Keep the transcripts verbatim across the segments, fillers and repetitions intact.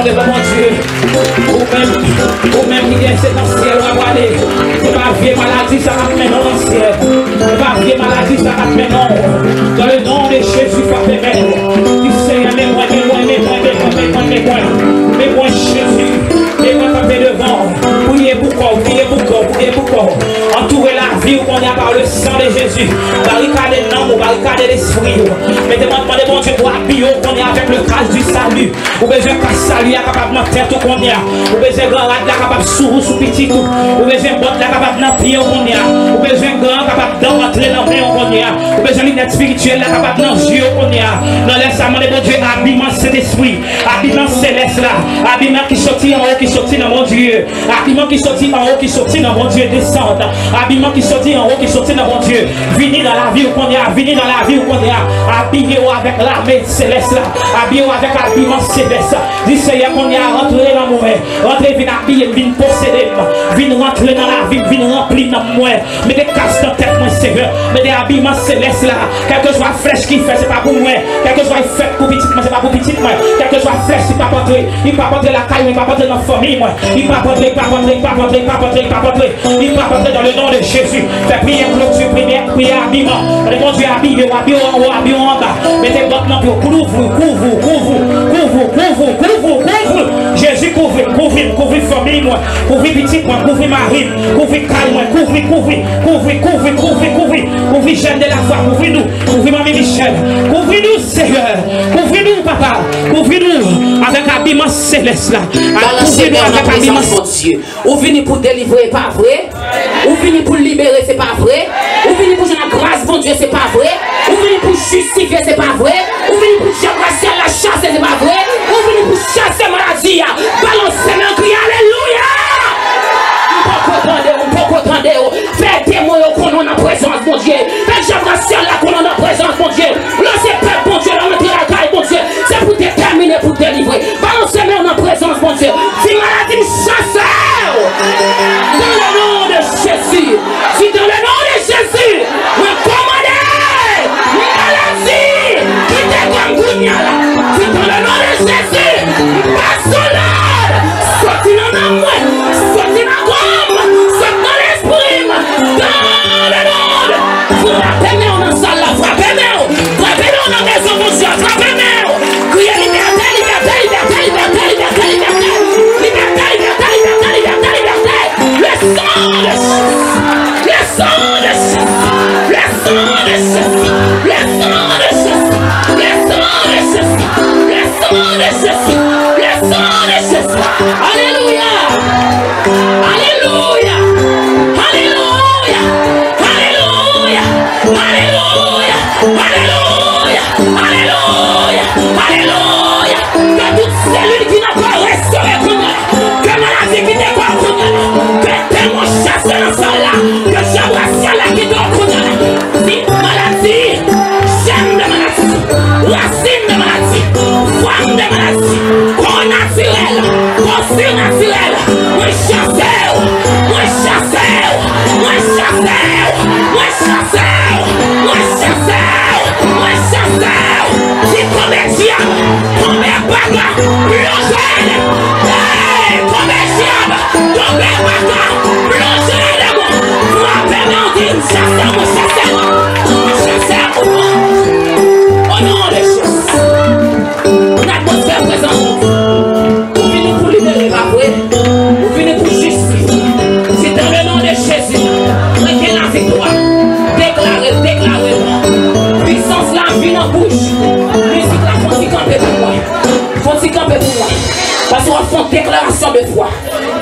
Devan Bondye, ou menm, ou menm ki gen se nan syèl w ap ale. Se pa vye maladi sa k ap mennen w nan syèl. Se pa vye maladi sa k ap mennen w. Dans le nom de Jésus, frape men w. Di, Senyè, men mwen, men mwen, men mwen, men mwen, men mwen, men mwen, men mwen, Jezi. Men mwen kanpe devan w. Priye pou kò w, priye pou kò w, priye pou kò w. Antoure lavi w kounye a par le sang de Jésus. Barikade nanm ou, barikade lespri w. Mete, mande Bondye pou abiye w kounye a avèk le kras du salut. Ou bezwen kras sali a kapab nan tèt ou kounye a. Ou bezwen gran rad la kapab sou ou, sou pitit ou. Ou bezwen bòt la kapab nan pye w kounye a. Ou bezwen gran an kapab dan antre nan men w kounye a. Ou bezwen linèt espirityèl la kapab nan zye w kounye a. Nan lè sa, mande Bondye abiman Sentespri, abiman selès la, abiman ki soti anwo, ki soti nan Bondye. Abiman ki soti anwo, ki soti nan Bondye, desann. Abiman ki soti anwo, ki soti nan Bondye, vini nan lavi w kounye a, vini nan lavi w kounye a. Abiye w avèk lame selès la. Abiye w avèk abiman selès. Di, Senyè, kounye a, rantre nan mwen. Rantre, vin abiye m, vin posede m. Vin rantre nan lavi m, vin ranpli nanm mwen. Mete kas nan tèt mwen, Senyè. Mete abiman selès la. Kèlkeswa flèch ki fèt, se pa pou mwen. Kèlkeswa l fèt pou pitit mwen, se pa pou pitit mwen. Kèlkeswa flèch, li p ap antre. Li p ap antre lakay mwen, li p ap antre nan fanmi mwen. Li p ap antre, li p ap antre, li p ap antre, li p ap antre, li p ap antre. Li p ap antre dans le nom de Jésus. Fè priyè kloti, priyè, priyè abiman. Mande Bondye abiye w, abiye w anwo, abiye w anba. Mete bòt nan pye w, kouvri, kouvri, kouvri, kouvri. Jezi, kouvri m, kouvri m, kouvri fanmi mwen. Kouvri pitit mwen, kouvri mari m, kouvri kay mwen, kouvri, kouvri, kouvri jèn de la fwa, kouvri nou, kouvri manmi Michèl, kouvri nou, Senyè, kouvri nou, papa, kouvri nou avèk abiman selès la, kouvri nou avèk abiman. Ou vini pou delivre, e pa vre? Ou vini pou libere, se pa vre? Ou vini pou jwenn gras Bondye, se pa vre? Ou vini pou jistifye, se pa vre? Ou vini pou dyab rasyal la chase, se pa vre? Ou vini pou chase maladi a. Balanse men, kriye, alelouya! M poko tande w, m poko tande w. Fè demon yo konnen w nan prezans Bondye. Fè dyab rasyal la konnen w nan prezans Bondye. Lanse pèp Bondye la, rantre lakay Bondye. Se pou detèmine, pou delivre. Balanse men w nan prezans Bondye. Di, maladi, m chase w. Dans le nom de Jésus. Di, dans le nom de Jésus. Mwen kòmande maladi kite kò m kounye a la. Di, dans le nom de Jésus. M pase lòd. Soti nan nanm mwen. Soti nan kò m. Soti nan lespri m. Dans le nom de Frape men w nan sal la, frape men w. Frape men w nan mezon Bondye a, frape men w. Kriye libète, libète, libète, libète, libète, libète. Libète, libète, libète, libète, libète. Le sang de Jésus. Le sang de Jésus. Le sang de Jésus. Le sang de Jésus. Le sang de Jésus. Le sang de Jésus. Le sang de Jésus. Alelouya. Alelouya. Alelouya. Alelouya. Alelouya. Alelouya. Alelouya. Alelouya. Ke tout selil ki nan kò restore kounye a. Ke maladi kite kò kounye a. Ke demon chase nan sal la. Ke dyab rasyal la kite w kounye a. Di maladi, jèm de maladi, rasin de maladi, fwam de maladi, kò natirèl, kò sinatirèl, mwen chase w, mwen chase w, mwen chase w, mwen chase w, mwen chase w, mwen chase w. Di tonbe dyab, tonbe baka, plonje. Hey, tonbe dyab, tonbe baka, plonje demon. Frape men w, di, m chase w, mwen chase w, mwen chase w. O non de Jezi. Nan atmosfè prezans Bondye. Ou vini pou libere, pa vre? Ou vini pou jistifye. Se dans le nom de Jésus. Mwen gen laviktwa. Deklare, deklare. Pwisans la vin an bouch. Mizik la fè yon ti kanpe pou mwen. Fè yon ti kanpe pou mwen. Paske w ap fè yon deklarasyon de fwa.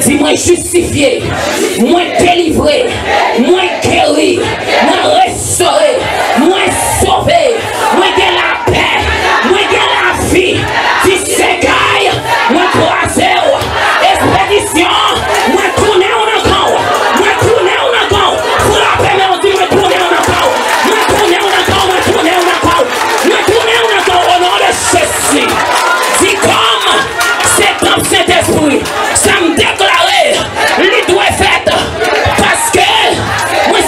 Di, mwen jistifye, mwen delivre, mwen geri, mwen restore, mwen sove, mwen gen lapè, mwen gen lavi. Di, Senyè, mwen kwaze w. Espedisyon, mwen tounen w nan kan w. Mwen tounen w nan kan w. Frape men w, di, mwen tounen w nan kan w. Mwen tounen w nan kan w, mwen tounen w nan kan w. Mwen tounen w nan kan w, o non de Jezi. Di, kòm se tanp Sentespri, sa m deklare, li dwe fèt. Paske mwen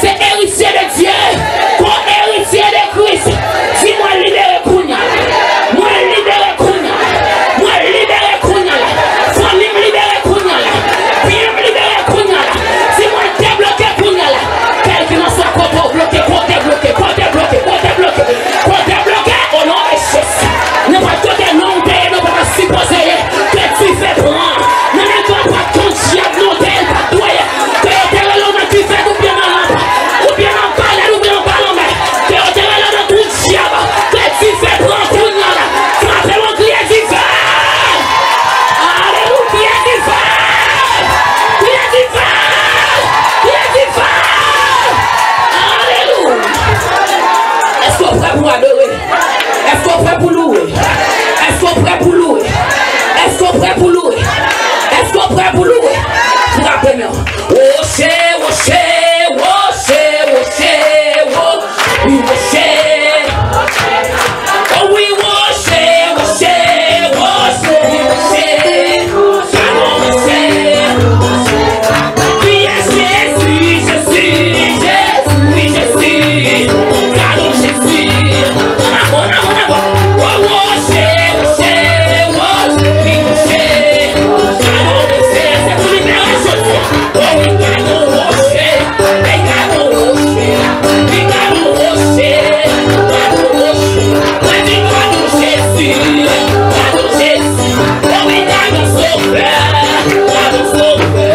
Prè pou adore? Èske w prè pou louwe? Èske w prè pou louwe? Èske w prè pou louwe? Èske w prè pou louwe? Frape men w. Woche, woche, woche, woche, wo-, wi, woche. O wi, woche, woche, woche, wi, woche. Gade yon woche. Wi, Jezi, Jezi, Jezi, wi, Jezi. Gade yon Jezi. Ann avan, ann avan, ann avan. O woche, woche, woche, wi, woche. Gade yon woche. Se pou libere jodi a. O wi, gade yon woche. Ey, gade yon woche. Wi, gade yon woche. Gade yon woche. Mwen di gade yon Jezi. Gade yon Jezi. O wi, gade yon Sovè. Gade yon Sovè.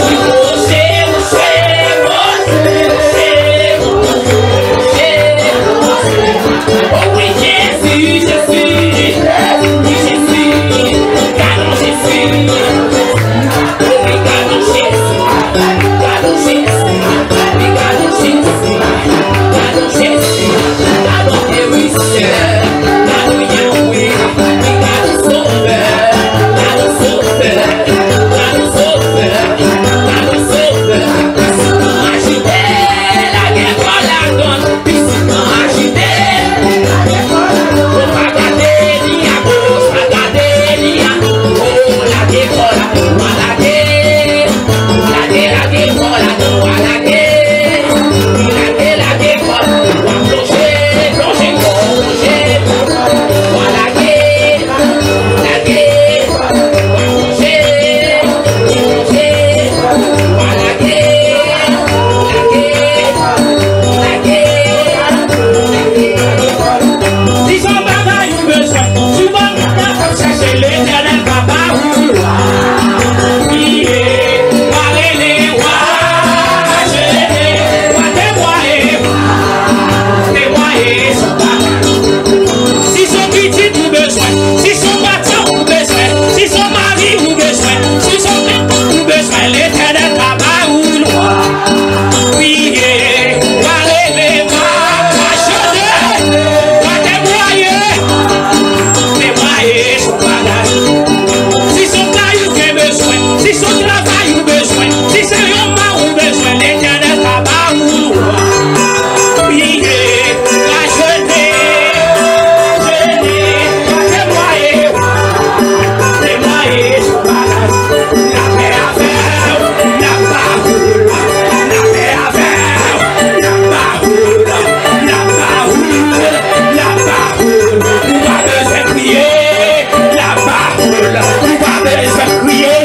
Wi, woche, woche, woche, woche, woche. O wi, Jezi, Jezi, Jezi, Jezi, gade yon Jezi. O wi, gade yon Jezi, gade yon Jezi, wi, gade yon Jezi, gade yon Jezi, gade yon gerisè, gade yon Yahweh, wi, gade yon Sovè, gade yon Sovè, gade yon Sovè, gade yon Sovè. Pitit mwen ajite, lage kò l atann. Pitit mwen ajite. Ou pa gade li a goch, pa gade li a. O, lage kò la, w a lage. Lage, lage kò la, w a lage. Lage, lage kò la, w a plonje, plonje kò, plonje. W a lage. Lage, lage, lage, lage, lage. Si se yon bagay ou bezwen, si w ap chèche Letènèl papa ou, priye, pa rele, w a jene, w a temwaye, temwaye. Si se yon pitit ou bezwen, si se yon patyon ou bezwen, si se yon mari ou bezwen, si se yon pitit ou bezwen, Letènèl ka ba ou lwa. Priye, pa rele, pa jene, pa temwaye, temwaye sou bagay. Si se yon kay ou gen bezwen, si se yon travay ou bezwen, si se yon mari ou bezwen, Letènèl ka ba ou lwa. Priye, pa jene, jene, pa temwaye, temwaye sou bagay. Lapè avè w, n ap ba ou l, lapè avè w, n ap ba ou l, n ap ba ou l, n ap ba ou l. Ou pa bezwen kriye. L ap ba ou l, ou pa bezwen kriye.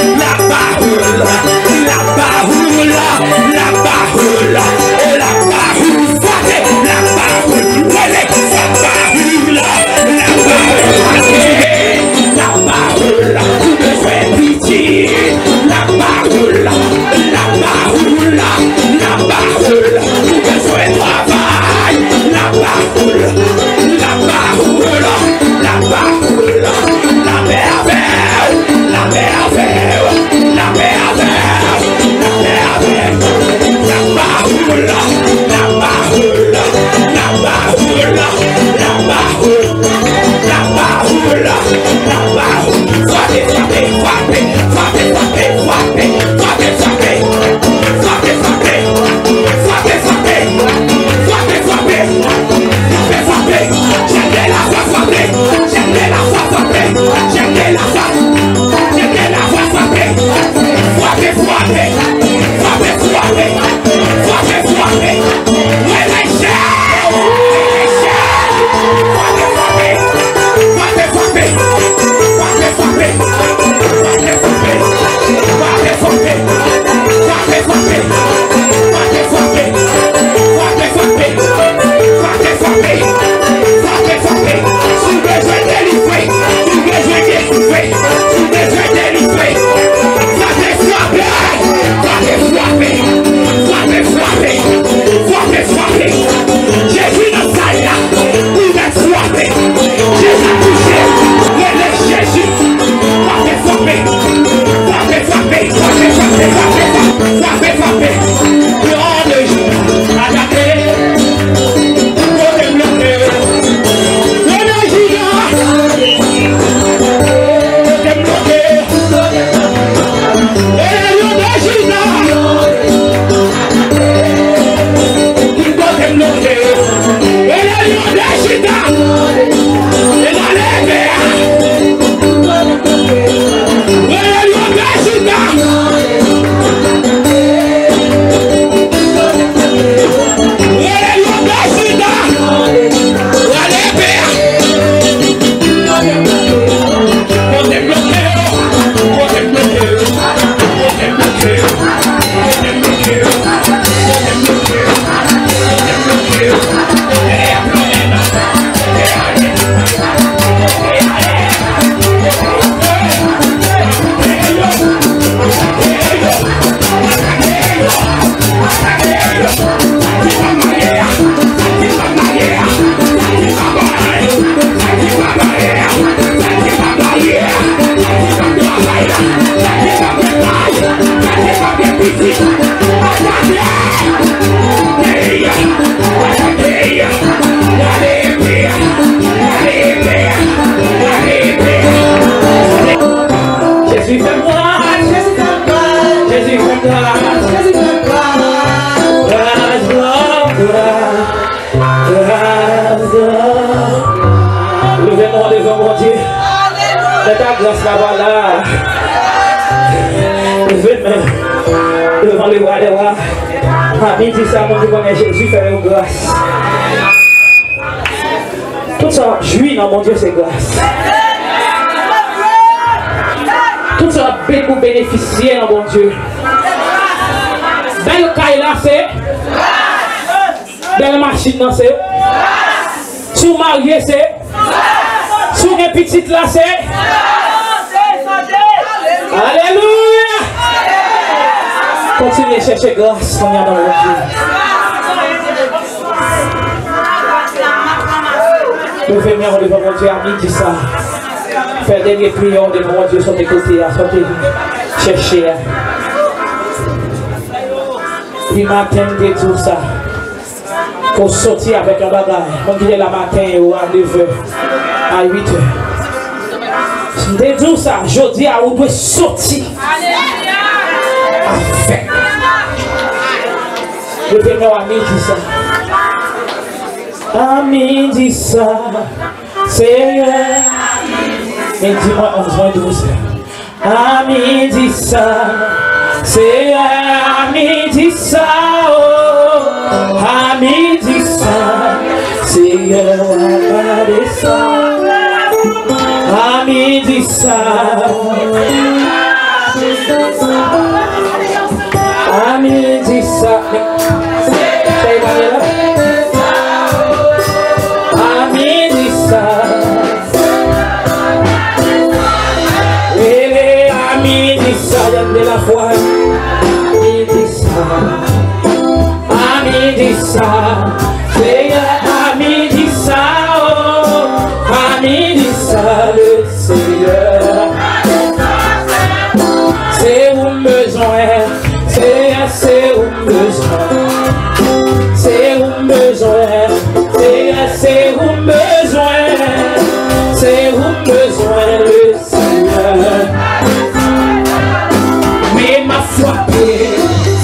L ap ba ou l, l ap ba ou l, l ap ba ou l. O, l ap ba ou l, frape, l ap ba ou l, rele, l ap ba ou l, l ap ba ou l, frape. L ap ba ou l, ou bezwen pitit, l ap ba ou l, l ap ba ou l, l ap ba ou l, ou bezwen travay, l ap ba ou l, l ap ba ou l, l ap ba ou l. Lapè avè w, lapè avè w, lapè avè w, lapè avè w. L ap ba ou l, l ap ba ou l, l ap ba ou l, l ap ba ou l, l ap ba ou l, l ap ba ou l. Frape, frape, frape, frape, frape, frape, frape, frape. Frape, frape, frape, frape, frape, frape, frape, frape, frape. Jèn de lafwa frape, jèn de lafwa frape, jèn de lafwa, jèn de lafwa frape. Frape, frape, frape, frape, frape, frape. Rele jèn, rele jèn. Frape, frape, frape, frape. Frape, frape, frape, frape, frape, frape, frape, frape, frape, frape, frape, frape, frape, frape, frape. Si w bezwen delivre, si w bezwen delivre, si w bezwen delivre, frape, frape, frape, frape, frape, frape, frape, frape. Jezi nan sal la, ouvè Frape! Jezi touche! Rele Jezi! Frape, frape! Frape, frape! Frape, frape! Frape, frape! Frape, frape! Glwa de Jezi! Atake! Kote m Devan Bondye. Mèt a gras la pa la. Leve men devan le wa dè wa. A midi sa, moun ki konnen Jezi fè yo gras. Tout sa w ap jwi nan Bondye se gras. Tout sa w ap be-, ou benefisye nan Bondye. Bèl kay la se. Bèl machin nan se. Si w marye se. Si w gen pitit la se. Alelouya. Kontinye chèche gras kounye a nan Bondye. Leve men w devan Bondye a midi sa. Fè dènye priyè w devan Bondye, sot kote a, sot chèche a. Pi maten m te di w sa. Pou soti avèk yon bagay. Moun ki te la maten yo a nevè, a uitè. M te di w sa, jodi a ou dwe soti avèk. Leve men w a midi sa. A midi sa, Seyè. Men di mwen onz mwen douz. A midi sa, Seyè, a midi sa, o, a midi sa, Seyè, w a gade sa. A midi sa, a midi sa, a midi sa. Rele a midi sa, y a de la foi. A midi sa, a midi sa, Seyè, a midi sa, o, a midi sa, le Seyè. Se ou m bezwen. Seyè, se ou m bezwen. Se ou m bezwen. Seyè, se ou m bezwen. Se ou m bezwen, le Seyè. Men m ap frape.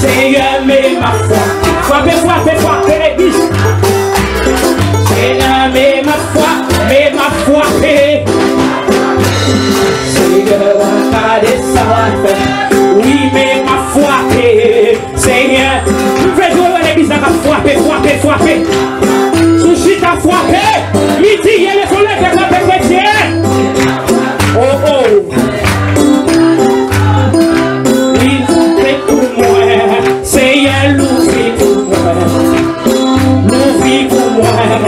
Seyè, men m ap frape. Frape, frape, frape, legliz. Seyè, men m ap frape. Men m ap frape. Seyè, w a gade sa w a fè. Wi, men m ap frape. Seyè, m vle jwe legliz la k ap frape, frape, frape. Si w chita, frape. Midi ye, leve, leve, frape, kretyen. O, o. Li louvri pou mwen. Seyè, louvri pou mwen. Louvri pou mwen.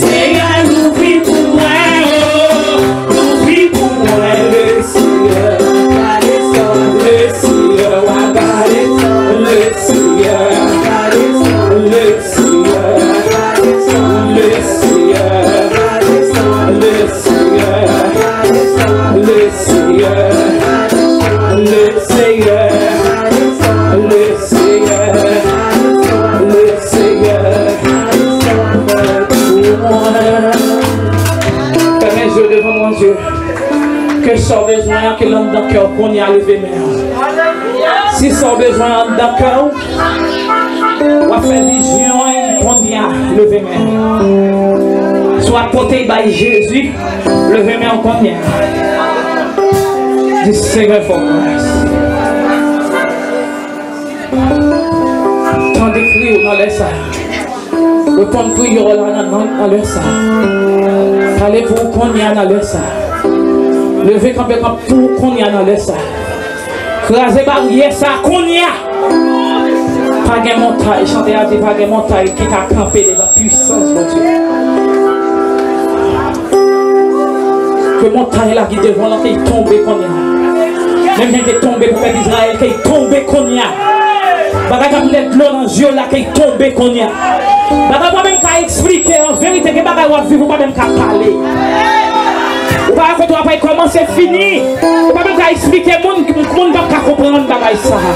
Seyè, louvri pou mwen, o. Louvri pou mwen, le Seyè. Le Seyè, w a gade. Le Seyè. Le Seyè. Le Seyè. Le Seyè. Le Seyè. Le Seyè. Le Seyè. Le Seyè. Fèmen je w devan Bondye. Ke sa w bezwen an, ke l anndan kè w kounye a, leve men w. Si sa w bezwen anndan kè w, w ap fè vizyon kounye a, leve men w. Si w ap pote l bay Jezi, leve men w kounye a. Di, Senyè, fè w gras. Tande kri w nan lè sa. Reponn priyè w la nan, nan, nan lè sa. Pale pou w kounye a nan lè sa. Leve kanpe kanpe pou w kounye a nan lè sa. Kraze baryè sa kounye a. Pa gen montay, chantè a di, pa gen montay ki ka kanpe devan pwisans Bondye. Ke montay la ki devan w lan ke l tonbe kounye a. Menm jan l te tonbe pou pèp Izrayèl, ke l tonbe kounye a. Bagay k ap met dlo nan zye w la, ke l tonbe kounye a. Bagay w pa menm ka eksplike, an verite, gen bagay w ap viv, ou pa menm ka pale. Ou pa wè kote w ap al kòmanse fini. Ou pa menm ka eksplike moun, moun p ap ka konprann bagay sa a.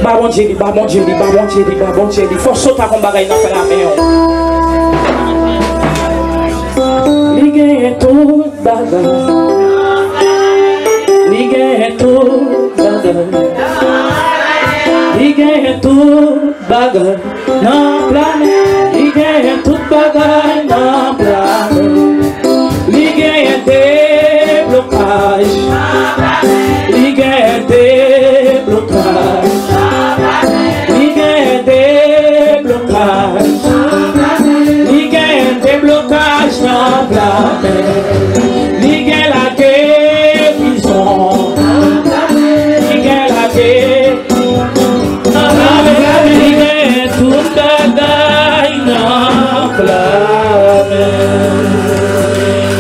Ba Bondye li, ba Bondye li, ba Bondye li, ba Bondye li. Fò w sot ak yon bagay nan fè lamen w. Li genyen tout bagay. Li genyen tout bagay. Li genyen tout bagay nan plan. Li genyen tout bagay nan plan.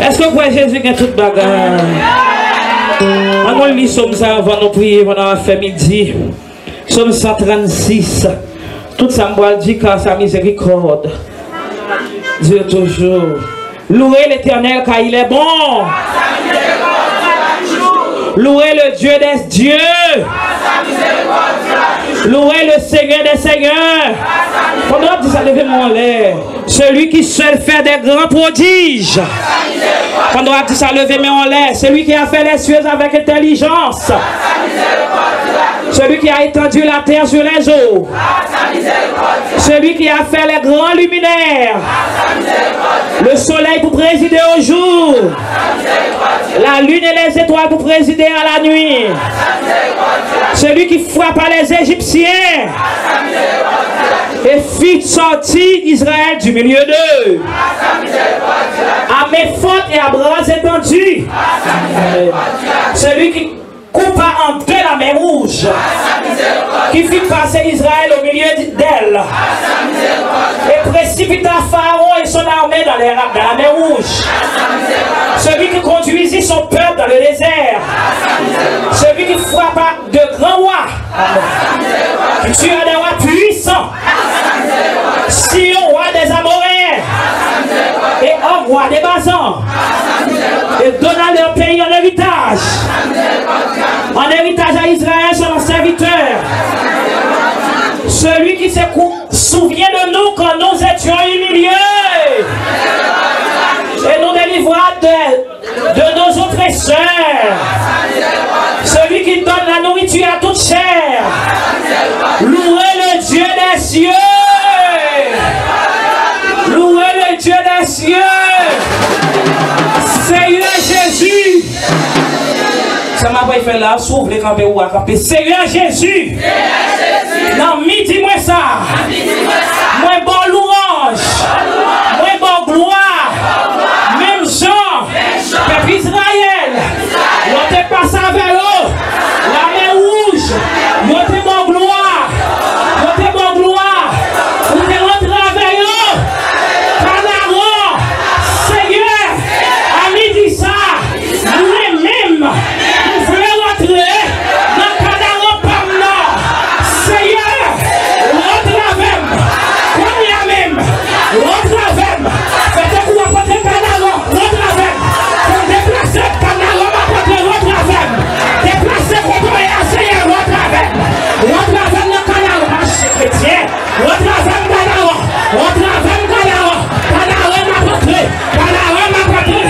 Èske w kwè Jezi gen tout bagay? Ann nou li sòm sa anvan nou priye, pandan n ap fè midi. Sòm san trannsis. Tout sa m pral di, car sa miséricorde dure toujours. Louez l'Éternel, car il est bon. Louez le Dieu des dieux. Louez le Seigneur des seigneurs. Pandan w ap di sa, leve men w anlè. Celui qui seul fait des grands prodiges. Pandan w ap di sa, leve men w anlè. Celui qui a fait les cieux avec intelligence. Celui qui a étendu la terre sur les eaux. Celui qui a fait les grands luminaires. Le soleil pour présider au jour. La lune et les étoiles pour présider à la nuit. Celui qui frappa les Égyptiens et fit sortir Israël du milieu d'eux. À main forte et à bras étendus. Celui qui coupa en deux la mer Rouge, qui fit passer Israël au milieu d'elle, et précipita Pharaon et son armée dans les, dans la mer Rouge. Celui qui conduisit son peuple dans le désert. Celui qui frappa de grands rois, qui tua des rois puissants. Sihon, roi des Amoréens, et Og, roi de Bazan, et donna leur pays en héritage, en héritage à Israël, son serviteur. Celui qui se cou-, souvient de nous quand nous étions humiliés et nous délivra de de nos oppresseurs, celui qui donne la nourriture à toute chair. Louez le Dieu des cieux. Louez le Dieu des cieux. Seigneur Jésus. Sa m ap fè la, si w vle kanpe, ou a kanpe. Seigneur Jésus. Nan midi mwen sa, mwen ba w lwanj, mwen ba w glwa. Menm jan pèp Izrayèl, lè w te pase avè yo Lamè Wouj, yo te ba w glwa, yo te ba w glwa. Ou te rantre avè yo. Kanaran, Senyè, a midi sa, mwen menm, m vle rantre nan Kanaran pa m nan. Seyè, rantre avè m. Kounye a menm, rantre avè m. Fè tankou w ap rantre Kanaran, rantre avè m. Fè m deplase Kanaran, m ap rantre, rantre avè m. Deplase kote w ye a, Seyè, rantre avè m. Rantre avè m nan Kanaran, mache kretyen. Rantre avè m, Kanaran. Rantre avè m, Kanaran. Kanaran, m ap rantre. Kanaran, m ap rantre.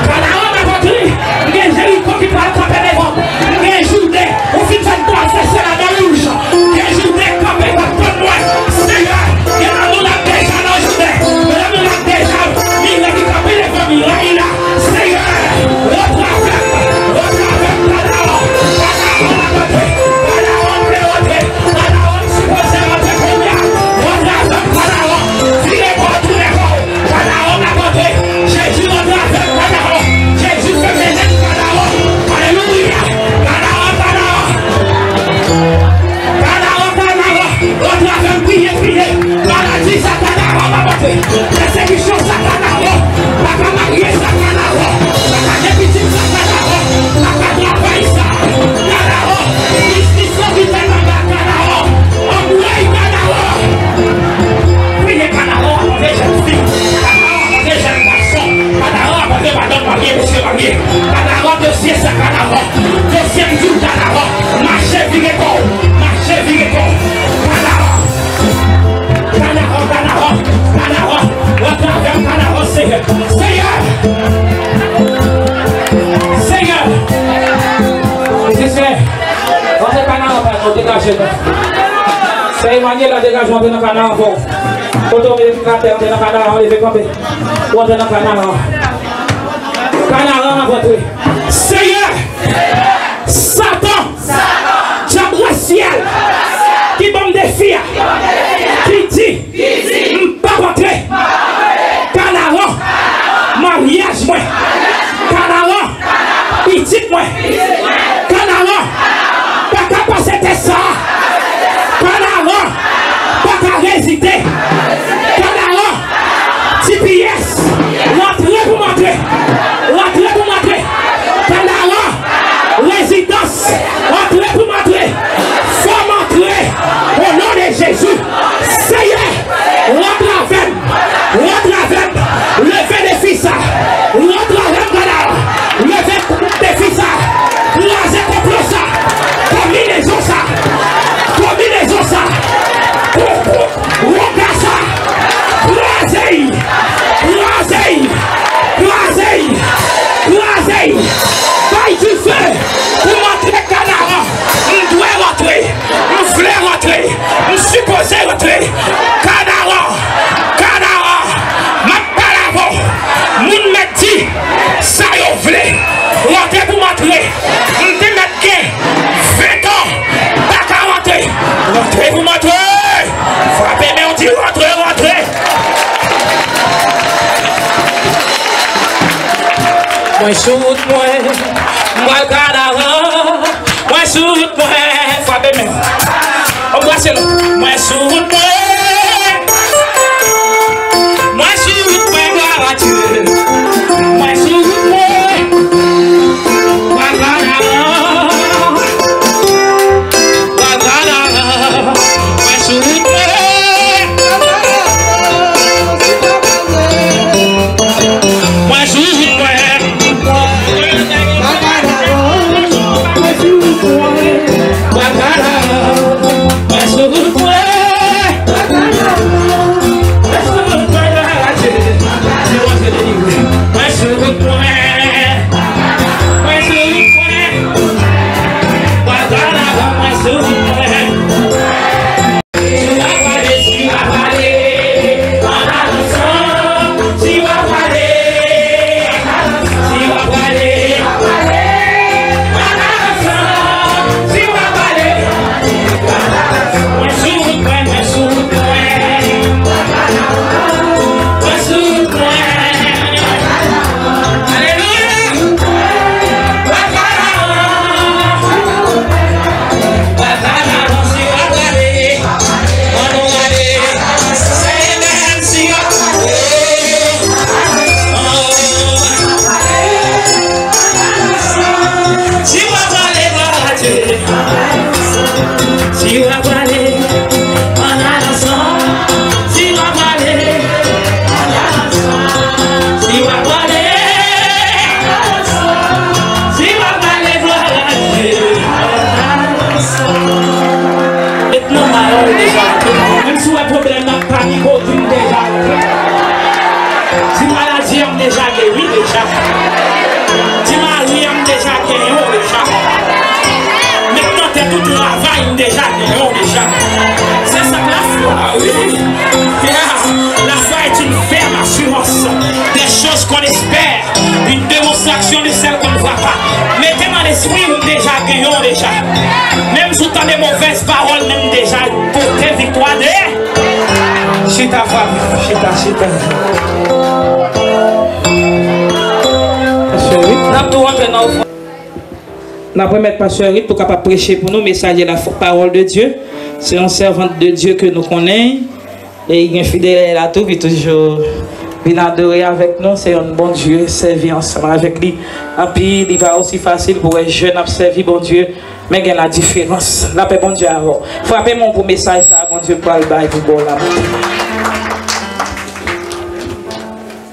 Kanaran, m ap rantre. M gen Jeriko ki pral kanpe devan m. M gen Jouden. Ou fin fè m travèse Lamè Wouj. M gen Jouden kanpe k ap tann mwen. Seyè, gen nan nou la deja nan Jouden. Gen nan nou la deja. Miray ki kanpe devan miray la. Seyè, rantre avè m. Rantre avè m, Kanaran. Kanaran, m ap rantre. Kanaran, m vle rantre. Kanaran, m sipoze rantre kounye a. Rantre avè m, Kanaran. Vire bò, tounen kò w. Kanaran, m ap rantre. Jezi, rantre avè m, Kanaran. Jezi, fèmen nèt, Kanaran. Alelouya. Kanaran, Kanaran. Kanaran, Kanaran. Rantre avè m, kriye, kriye. Maladi sa, Kanaran, m ap rantre. Pèsekisyon sa, Kanaran. Pa ka marye sa, Kanaran. Pa ka gen pitit sa, Kanaran. Pa ka travay sa, Kanaran. Biznis lan ki fèt anba, Kanaran. Anmwey, Kanaran. Priye Kanaran, rankontre jèn fi. Kanaran, rankontre jèn gason. Kanaran, rankontre madanm marye, mesye marye. Kanaran, dosye sa, Kanaran. Dosye m di w, Kanaran. Mache vire kò w. Mache vire kò w. Kanaran. Kanaran, Kanaran, Kanaran, rantre avè m, Kanaran, Seyè. Seyè! Seyè! Seyè! Rantre Kanaran pa nou, degaje nou. Sè Emmanuel la, degaje w, rantre nan Kanaran pa w. Kote w mete pik atè, rantre nan Kanaran, leve kanpe. Ou rantre nan Kanaran. Kanaran ap rantre. Seyè! Satan! Dyab rasyèl! Ki ban m defi a! Ki di, m p ap antre! Kanaran! Maryaj mwen! Kanaran! Pitit mwen! Kanaran! Pa ka pase tès sa a! Kanaran! Pa ka rezite! Kanaran! Ti Mwen sou wout mwen, m pral kanaran. Mwen sou wout mwen, frape men. Anbrase l. Mwen sou wout mwen. Mwen sou wout mwen, glwa a Dye. Mwen sou wout mwen. Mwen kanaran. Mwen kanaran. Mwen sou wout mwen. Mwen sou wout mwen. Si w ap prale, ann al ansanm. Si w ap prale, ann al ansanm. Si w ap prale, ann al ansanm. Si w ap prale, glwa a Dye. Met nan may ou deja. Menm si w wè pwoblèm nan ap panike w, di m deja. Di maladi an m deja geri deja. Di mari an m deja genyen w deja. Met nan tèt ou travay m deja genyen w deja. Se sa k lafwa, wi. Yeah. La foi est une ferme assurance des choses qu'on espère, une démonstration de celles qu'on ne voit pas. Mete nan lespri w m deja genyen w deja. Menm si w tande movèz pawòl, men m deja pote viktwa de Chita, Fabio. Chita, chita. Pastè Eric. N ap tou rantre nan ofrann. N ap remèt Pastè Eric pou kapab preche pou nou mesaj de la parole de Dieu. Se yon sèvant de Dieu ke nou konnen. E gen fidèl la tou ki toujou vin adore avèk nou. Se yon bon Dye, sèvi ansanm avèk li. Anpi, li pa osi fasil pou wè jèn ap sèvi Bondye. Men gen ladiferans. Lapè Bondye avè w. Frape men w pou mesaj sa a Bondye pral bay pou ba w la.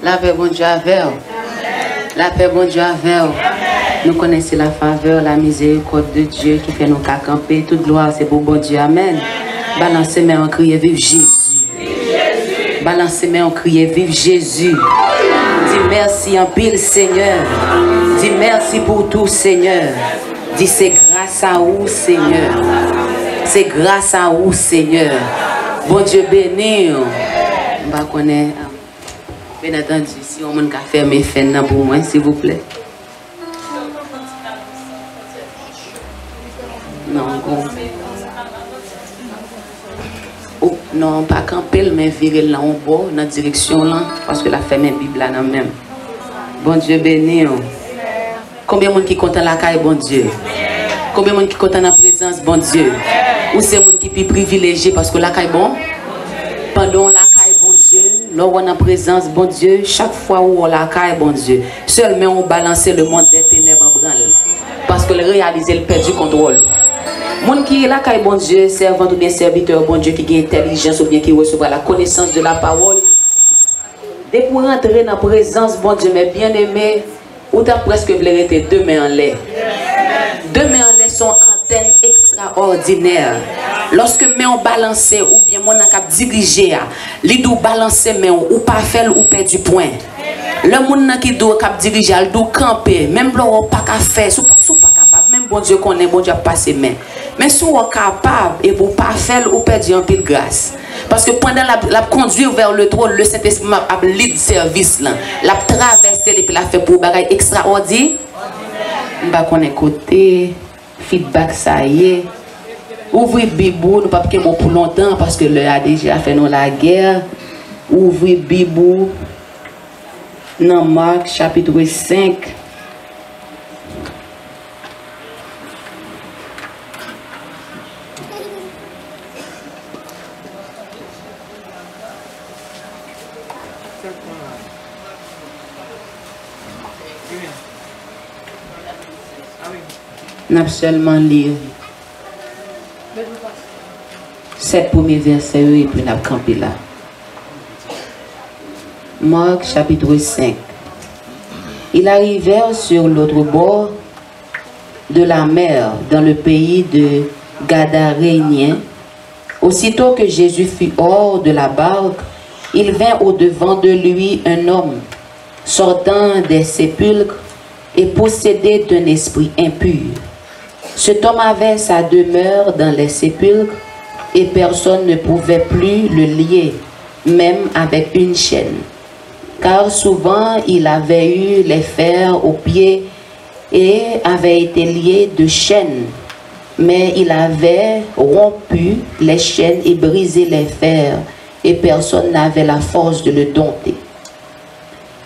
Lapè Bondye avè w. Lapè Bondye avè w. Nou konnen se la favè, la mizerikòd de Dye ki fè nou ka kanpe. Tout glwa se pou Bondye. Amèn. Balanse men w, kriye, viv Jezi. Balanse men w, kriye, viv Jezi. Di mèsi anpil, Senyè. Di mèsi pou tou, Senyè. Di se gras a ou, Senyè. Se gras a ou, Senyè. Bondye beni w. M pa konnen, byen antandi, si yon moun ka fèmen fèn nan pou mwen, silvouplè. Non, gon. Ou, non, pa kanpe l, men vire l nan yon bò, nan direksyon w lan, paske l ap fèmen Bib la nan men m. Bondye beni w. Konbyen moun ki kontan lakay Bondye? Konbyen moun ki kontan nan prezans Bondye? Ou se moun ki pi privilejye paske w lakay bon? Pandan w lakay Bondye, lè w nan prezans Bondye, chak fwa ou wè w lakay Bondye, sèl men w balanse, lemonn dè tenèb an branl. Paske l reyalize l pèdi kontwòl. Moun ki lakay Bondye, sèvant oubyen sèvitè Bondye ki gen entèlijans oubyen ki resevwa la konesans de la pawòl, depi w rantre nan prezans Bondye, mes bien-aimés, ou ta prèske vle rete de men anlè. De men anlè se yon antèn ekstraòdinè. Lòske men w balanse oubyen moun nan k ap dirije a, li di w balanse men w, ou pa fè l, ou pèdi pwen. Lè moun nan ki di w k ap dirije a, l di w kanpe, menm lè w wè w pa ka fè, si w pa, si w pa kapab, menm Bondye konnen, Bondye ap pase men. Men si w wè w kapab, epi w pa fè l, ou pèdi anpil gras. Paske pandan l ap, l ap kondwi w vè le twòn, le Sentespri ap, ap lid sèvis lan. L ap travèse l epi l ap fè pou ou bagay ekstraòdi-, m pa konnen kote feedback sa ye. Ouvri Bib ou, nou p ap kenbe w pou lontan, paske lè a deja fè nou lagè. Ouvri Bib ou nan Mak, chapit senk. N ap sèlman li sèt premye vèsè yo epi n ap kanpe la. Marc chapitre cinq. Ils arrivèrent sur l'autre bord de la mer, dans le pays de Gadaréniens. Aussitôt que Jésus fut hors de la barque, il vint au-devant de lui un homme, sortant des sépulcres et possédé d'un esprit impur. Cet homme avait sa demeure dans les sépulcres, et personne ne pouvait plus le lier, même avec une chaîne. Car souvent il avait eu les fers aux pieds et avait été lié de chaînes. Mais il avait rompu les chaînes et brisé les fers, et personne n'avait la force de le dompter.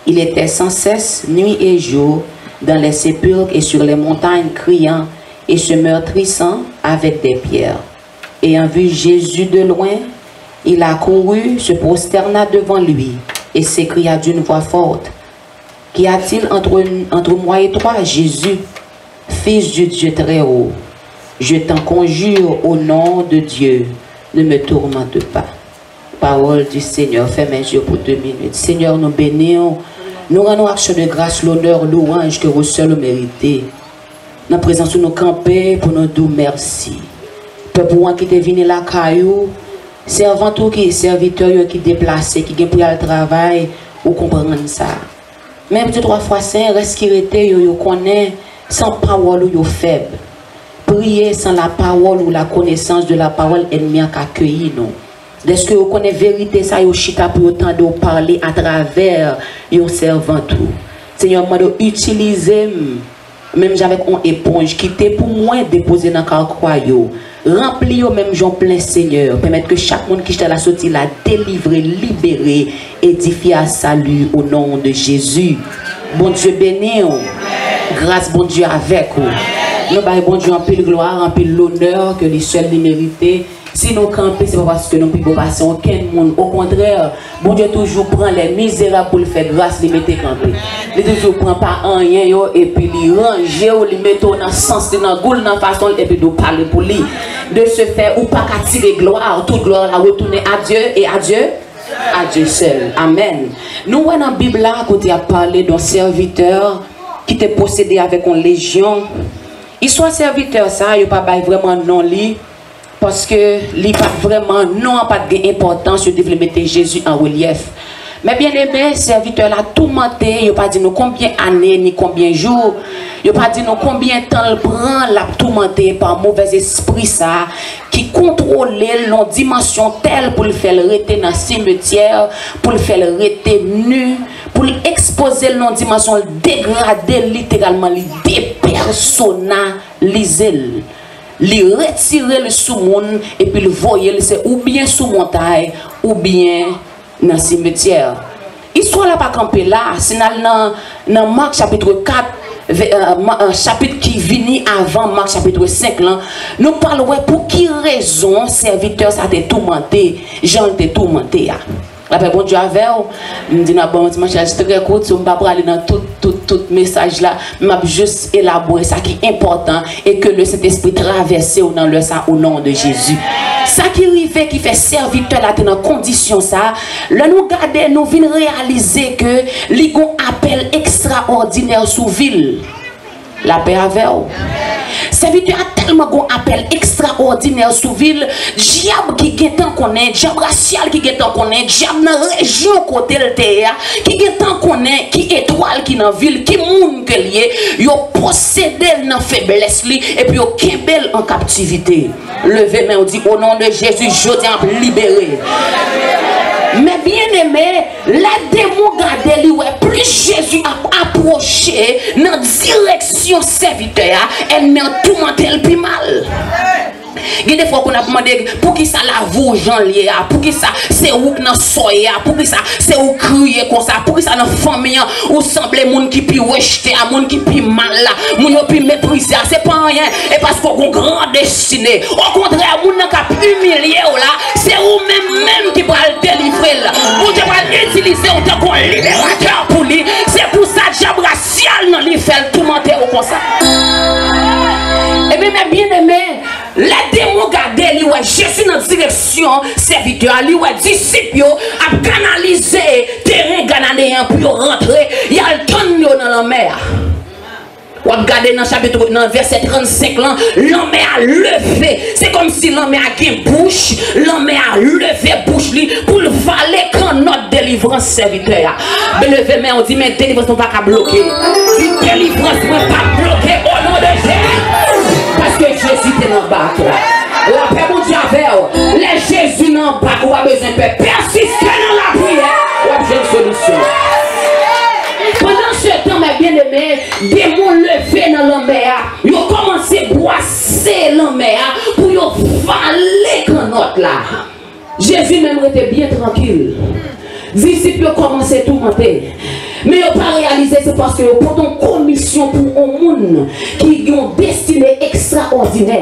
Il était sans cesse, nuit et jour, dans les sépulcres et sur les montagnes, criant et se meurtrissant avec des pierres. Ayant vu Jésus de loin, il accourut, se prosterna devant lui et s'écria d'une voix forte, Qu'y a-t-il entre, entre moi et toi, Jésus, fils du Dieu très haut? Je t'en conjure au nom de Dieu, ne me tourmente pas. Parole du Seigneur. Fèmen je w pou de minit. Senyè, nou beni w. Nou rann ou aksyon de gras, lonè, louwanj ke ou sèl ou merite. Nan prezans ou nou kanpe pou nou di w mèsi. Pèp ou an ki te vini lakay ou, sèvant ou ki, sèvitè yo ki deplase, ki gen pou y al travay, ou konprann sa. Men de twa fwa, Senyè, rès ki rete yo, yo konnen san pawòl ou yo fèb. Priye san lapawòl ou lakonesans de lapawòl, ènmi an ka keyi nou. Dèske yo konnen verite sa, yo chita pou yo tande w pale atravè yon sèvant ou. Senyè, m mande w itilize m, menm jan avèk yon eponj ki te pou mwen depoze nan kay kwa yo. Ranpli yo menm jan w plen, Senyè. Pèmèt ke chak moun ki chita la soti la delivre, libere, edifye a sali, o non de Jezi. Bondye beni w. Gras Bondye avèk ou. Nou bay Bondye anpil glwa, anpil lonè ke li sèl li merite. Si nou kanpe, se pa paske nou pi bon pase okenn moun. Okontrè, Bondye toujou pran lè mizerab pou l fè gras li mete kanpe. Li toujou pran pa anyen yo, epi li ranje w, li mete w nan sans li, nan gou l, nan fason l, epi li pale pou li. De ce fait, ou pa ka tire glwa, tout glwa la retounen a Dye e a Dye, a Dye sèl. Amèn. Nou wè nan Bib la, kote y ap pale de yon sèvitè ki te posede avèk yon lejyon. Istwa sèvitè sa, yo pa bay vrèman non li, paske li pa t vrèman, non an pa t gen enpòtans, yo te vle mete Jezi an relyèf. Men byeneme, sèvitè la toumante, yo pa di nou konbyen ane ni konbyen jou, yo pa di nou konbyen tan l pran l ap toumante pa movèzespri sa a ki kontwole l nan yon dimansyon tèl pou l fè l rete nan simetyè, pou l fè l rete ni, pou l ekspoze l nan yon dimansyon l degrade l literalman, li depèsonalize l. Li retire l sou moun epi l voye l, se oubyen sou montay oubyen nan simetyè. Istwa la pa kanpe la. Si n al nan, nan Mak chapit kat, ve- eh, Ma- eh, chapit ki vini avan Mak chapit senk lan, nou pral wè pou ki rezon sèvitè sa te toumante jan l te toumante a. Lapè Bondye avè w. M di n ap ban yon ti mesaj trè kout, so m pa prale nan tout, tout, tout mesaj la, men m ap jis elabore sa ki enpòtan e ke le Sentespri travèse w nan lè sa, o non de Jezi. Sa ki rive ki fè sèvitè la te nan kondisyon sa, lè nou gade, nou vin reyalize ke li gon apèl ekstraòdinè sou vi l. Lapè avè w. Sèvitè a tèlman gon apèl ekstraòdinè sou vi l, dyab ki gentan konnen, dyab rasyal ki gentan konnen, dyab nan rejyon kote l te ye a, ki gentan konnen ki etwal ki nan vi l, ki moun ke l ye, yo posede l nan feblès li, epi yo kenbe l an kaptivite. Leve men w, di, o non de Jezi, jodi a m ap libere. Men byeneme, lè demon gade li wè plis Jezi ap apwoche nan direksyon sèvitè a, ènmi an toumante l pi mal. Gen de fwa w konn ap mande, poukisa lavi w jan l ye a? Poukisa se ou k nan sa w ye a? Poukisa se ou k kriye konsa? Poukisa nan fanmi an ou sanble moun ki pi rejte a, moun ki pi mal la? Moun yo pi meprize a? Se pa anyen, e paske w gon gran destine. Okontrè, moun nan k ap imilye w la, se ou menm menm ki pral delivre. l. Bondye pral itilize w tankou yon liberatè pou li. Se pou sa dyab rasyal nan li fè l toumante w konsa. Ebyen, mè byeneme, lè demon gade, li wè Jezi nan direksyon sèvitè a, li wè disip yo ap kanalize teren Gadareyen an pou yo rantre, y al tann yo nan lanmè a. W ap gade nan chapit, nan vèsè trannsenk lan, lanmè a leve. Se kòmsi lanmè a gen bouch, lanmè a leve bouch li pou l vale kannòt delivrans sèvitè a. Leve men w, di, men delivrans mwen pa ka bloke. Di, delivrans mwen pa bloke o non de Jezi. Paske Jezi te nan bak la. Lapè Bondye avè w. Lè Jezi nan bak ou, pa bezwen pè. Pèsiste nan lapriyè, w ap jwenn solisyon. Pandan se tan, mè byeneme, demon leve nan lanmè a. Yo kòmanse bwase lanmè a pou yo vale kannòt la. Jezi menm rete byen trankil. Disip yo kòmanse toumante. Men yo pa reyalize se paske yo pote yon komisyon pou yon moun ki gen yon destine ekstraòdinè.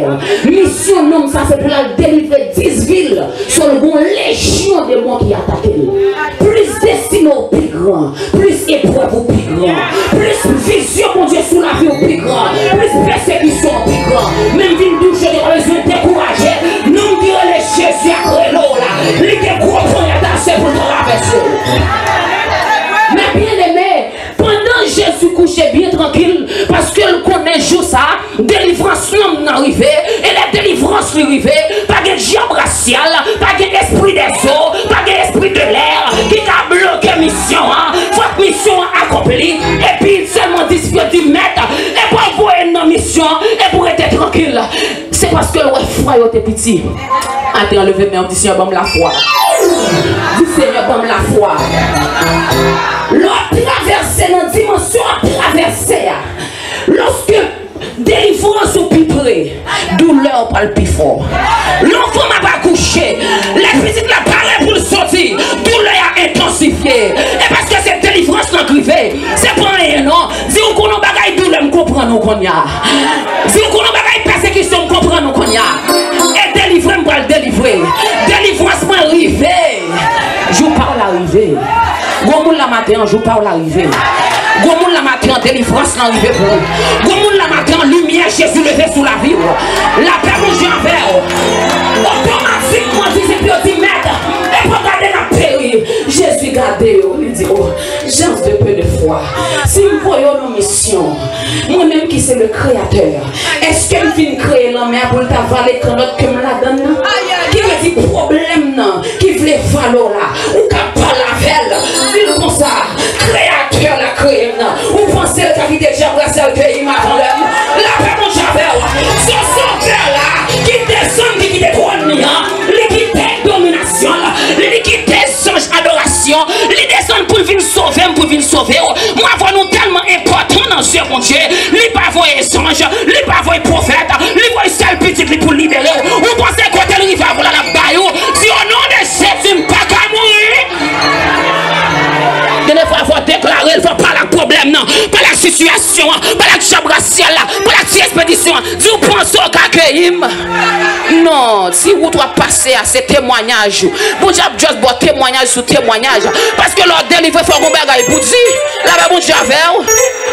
Misyon nonm sa se pou l al delivre dis vil, sèl gon lejyon demon ki atake l. Plis destine w pi gran, plis eprèv ou pi gran, plis vizyon Bondye sou lavi w pi gran, plis pèsekisyon w pi gran. Men m vin di w jodi a, pa bezwen dekouraje. Nonm ki rele Jezi ak rele w la, li gen gwo ponyèt ase pou l travèse w. Men byeneme, pandan Jezi kouche byen trankil, paske l konnen jou sa a, delivrans nonm nan rive, e lè delivrans li rive, pa gen dyab rasyal, pa gen espri dèzo, pa gen espri de lè ki ka bloke misyon an. Fòk misyon an akonpli, epi sèlman disip yo di, mèt, e pa w voye n nan misyon an, e pou rete trankil. Se paske l wè fwa yo te piti. Atè, leve men w, di, Senyè, ban m lafwa. Di, Senyè, ban m lafwa. Lè w ap travèse nan dimansyon w ap travèse a, lòske delivrans ou pi pre, doulè w pral pi fò. Lè yon fanm ap akouche, lè pitit la pare pou l soti, doulè a entansifye. E paske se delivrans lan k rive, se pa anyen non. Di, ou konn yon bagay, doulè, m konprann ou kounye a. Di, ou konn yon bagay, pèsekisyon, m konprann ou kounye a. E delivre m pral delivre. Delivrans mwen rive. Jou pa w la rive. Gwo moun la maten an, jou pa w la rive. Gwo moun la maten an, delivrans lan rive pou ou. Gwo moun la maten an, limyè Jezi leve sou lavi w. Lapè Bondye avè w. Otomatikman, disip yo di, mèt, e pa w gade n ap peri. Jezi gade yo, li di, o, gens de peu de foi. Si m voye w nan misyon, mwen menm ki se le kreyatè, èske m fin kreye lanmè a pou l ta vale kannòt ke m ladan l nan? Ki vle di pwoblèm nan ki vle vale w la, ou ka pale avè l, di l konsa, kreyatè la kreye m nan. Ou panse l ka kite dyab rasyal keyi m avan lè m? Lapè Bondye avè w. Se Sovè la ki desann, ki kite twòn li an, li kite dominasyon l, li kite zanj adorasyon, li desann pou l vin sove m, pou l vin sove w. Mwen avè w nou tèlman enpòtan nan zye Bondye, li pa voye zanj, li pa voye pwofèt, li voye sèl pitit li pou libere w. Ou panse kote l rive avè w la, l ap bay ou? Di, o non de Jezi, m pa ka mouri. Gen de fwa, fò w deklare l, fò w pale ak pwoblèm nan, pale ak sitiyasyon an, pale ak dyab rasyal la, pale ak ti espedisyon an. Di, ou panse w ka keyi m? Non, ti wout w ap pase a, se temwayaj ou. Bondye ap just ba w temwayaj sou temwayaj. Paske lè w delivre, fò w gon bagay pou di. Lapè Bondye avè w.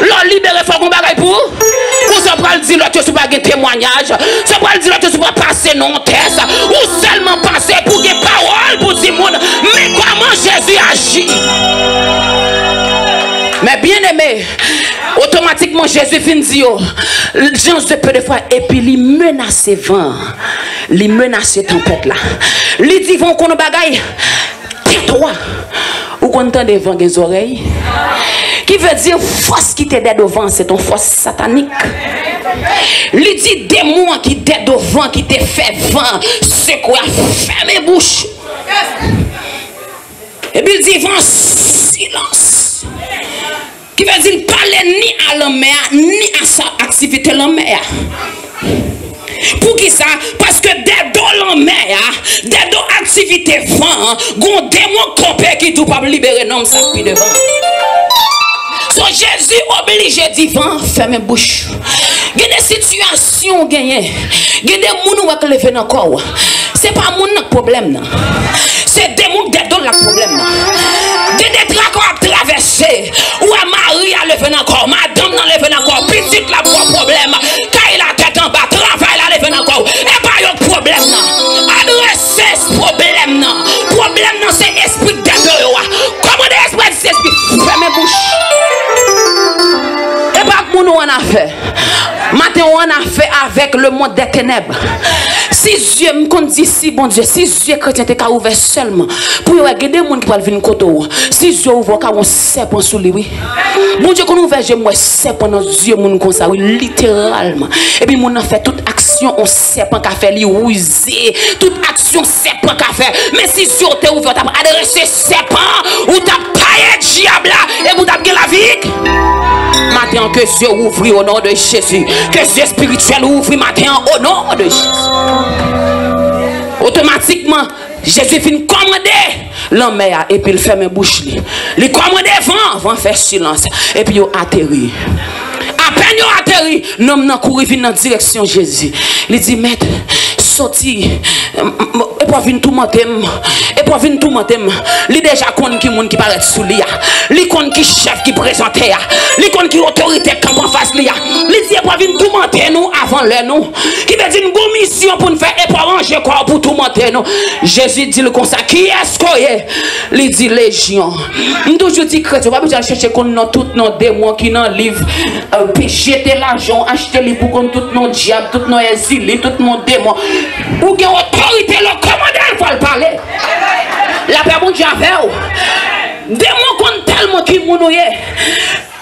Lè w libere, fò w gon bagay pou ou. Konsa w pral di lòt yo si w pa gen temwayaj. Sa w pral di lòt yo si w pa pase nan yon tès. Ou sèlman pase pou gen pawòl pou di moun, men kòman Jezi aji. Men byeneme, otomatikman Jezi fin di yo, gens de peu de foi, epi li menase van an, li menase tanpèt la. Li di van, ou konn yon bagay? Tètwa. Ou konn tande van gen zòrèy? Ki vle di fòs ki te dèyè van an, se t on fòs satanik. Li di demon an ki dèyè van, ki te fè van sekwe a, fèmen bouch. Epi l di van, silans. Ki vle di l pale ni a lanmè a, ni a sa aktivite lanmè a. Poukisa? Paske dèdo lanmè a, dèdo aktivite van an, gon demon kanpe ki di w p ap libere nonm sa pi devan. So, Jezi oblije di van, fèmen bouch. Gen de sitiyasyon w genyen, gen de moun ou wè k leve nan kò w. Se pa moun nan k pwoblèm nan. Se demon k dèdo l ak pwoblèm nan. Gen de traka w ap travèse. Ou wè mari a leve nan kò w, madanm nan leve nan kò w, pitit la ap ba w pwoblèm, kay la tèt anba, travay la leve nan kò w. E pa yo k pwoblèm nan. Adrese pwoblèm nan. Pwoblèm nan se espri k dèyè yo a. Kòmande espri a di Sentespri, fèmen bouch. E pa ak moun ou annafè. Maten ou annafè avèk le monde des ténèbres. Si zye, m konn di si Bondye, si zye kretyen te ka ouvè sèlman pou yo wè gen de moun ki pral vin kote w, si zye w ouvè, w ka wè yon sèpan sou li, wi. Bondye konn ouvè je m, wè sèpan nan zye moun konsa, wi, literalman. Epi moun nan fè tout aksyon yon sèpan ka fè, li rize, tout aksyon sèpan ka fè. Men si zye w te ouvè, w t ap adrese sèpan, ou t ap taye dyab la, epi w t ap gen lavi. Maten an, ke zye w ouvri o non de Jezi. Ke zye espirityèl ou ouvri maten an o non de Jezi. Otomatikman, Jezi fin kòmande lanmè a, epi l fèmen bouch li. Li kòmande van, van fè silans, epi yo ateri. Apèn yo ateri, nonm nan kouri vin nan direksyon Jezi. Li di, Mèt, soti, m, m, epi w vin toumante m, epi w vin toumante m. Li deja konn ki moun ki parèt sou li a. Li konn ki chèf ki prezante a. Li konn ki otorite k kanpe anfas li a. Li di, epi w vin toumante nou avan lè nou. Ki vle di n gon misyon pou n fè, epi w ranje kò w pou toumante nou. Jezi di l konsa, kiyès ke w ye? Li di, Lejyon. M toujou di kretyen, w pa bezwen al chèche konn non tout non demon ki nan liv. Epi jete lajan w, achte liv pou konn tout non dyab, tout non Èzili, tout non demon. Ou gen otorite, lè w kòmande l, fò l pale. Lapè Bondye avè w. Demon konn tèlman ki moun ou ye.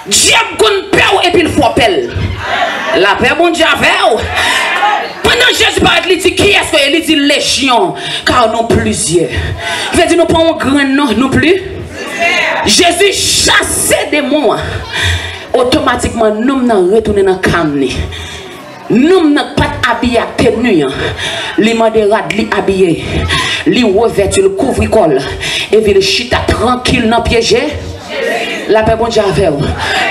Dyab konn pè w epi l fè w pè l. Lapè Bondye avè w. Pandan Jezi parèt, li di, kiyès ke w ye? Li di, Lejyon, kar nou plizyè. Vle di nou pa yon grenn non, nou pli. Jezi chase demon an. Otomatikman, nonm nan retounen nan kam li. Nonm nan pa t abiye ak teni an. Li mande rad li abiye. Li revèti l, kouvri kò l. Epi l chita trankil nan pye Je. Lapè Bondye avè w.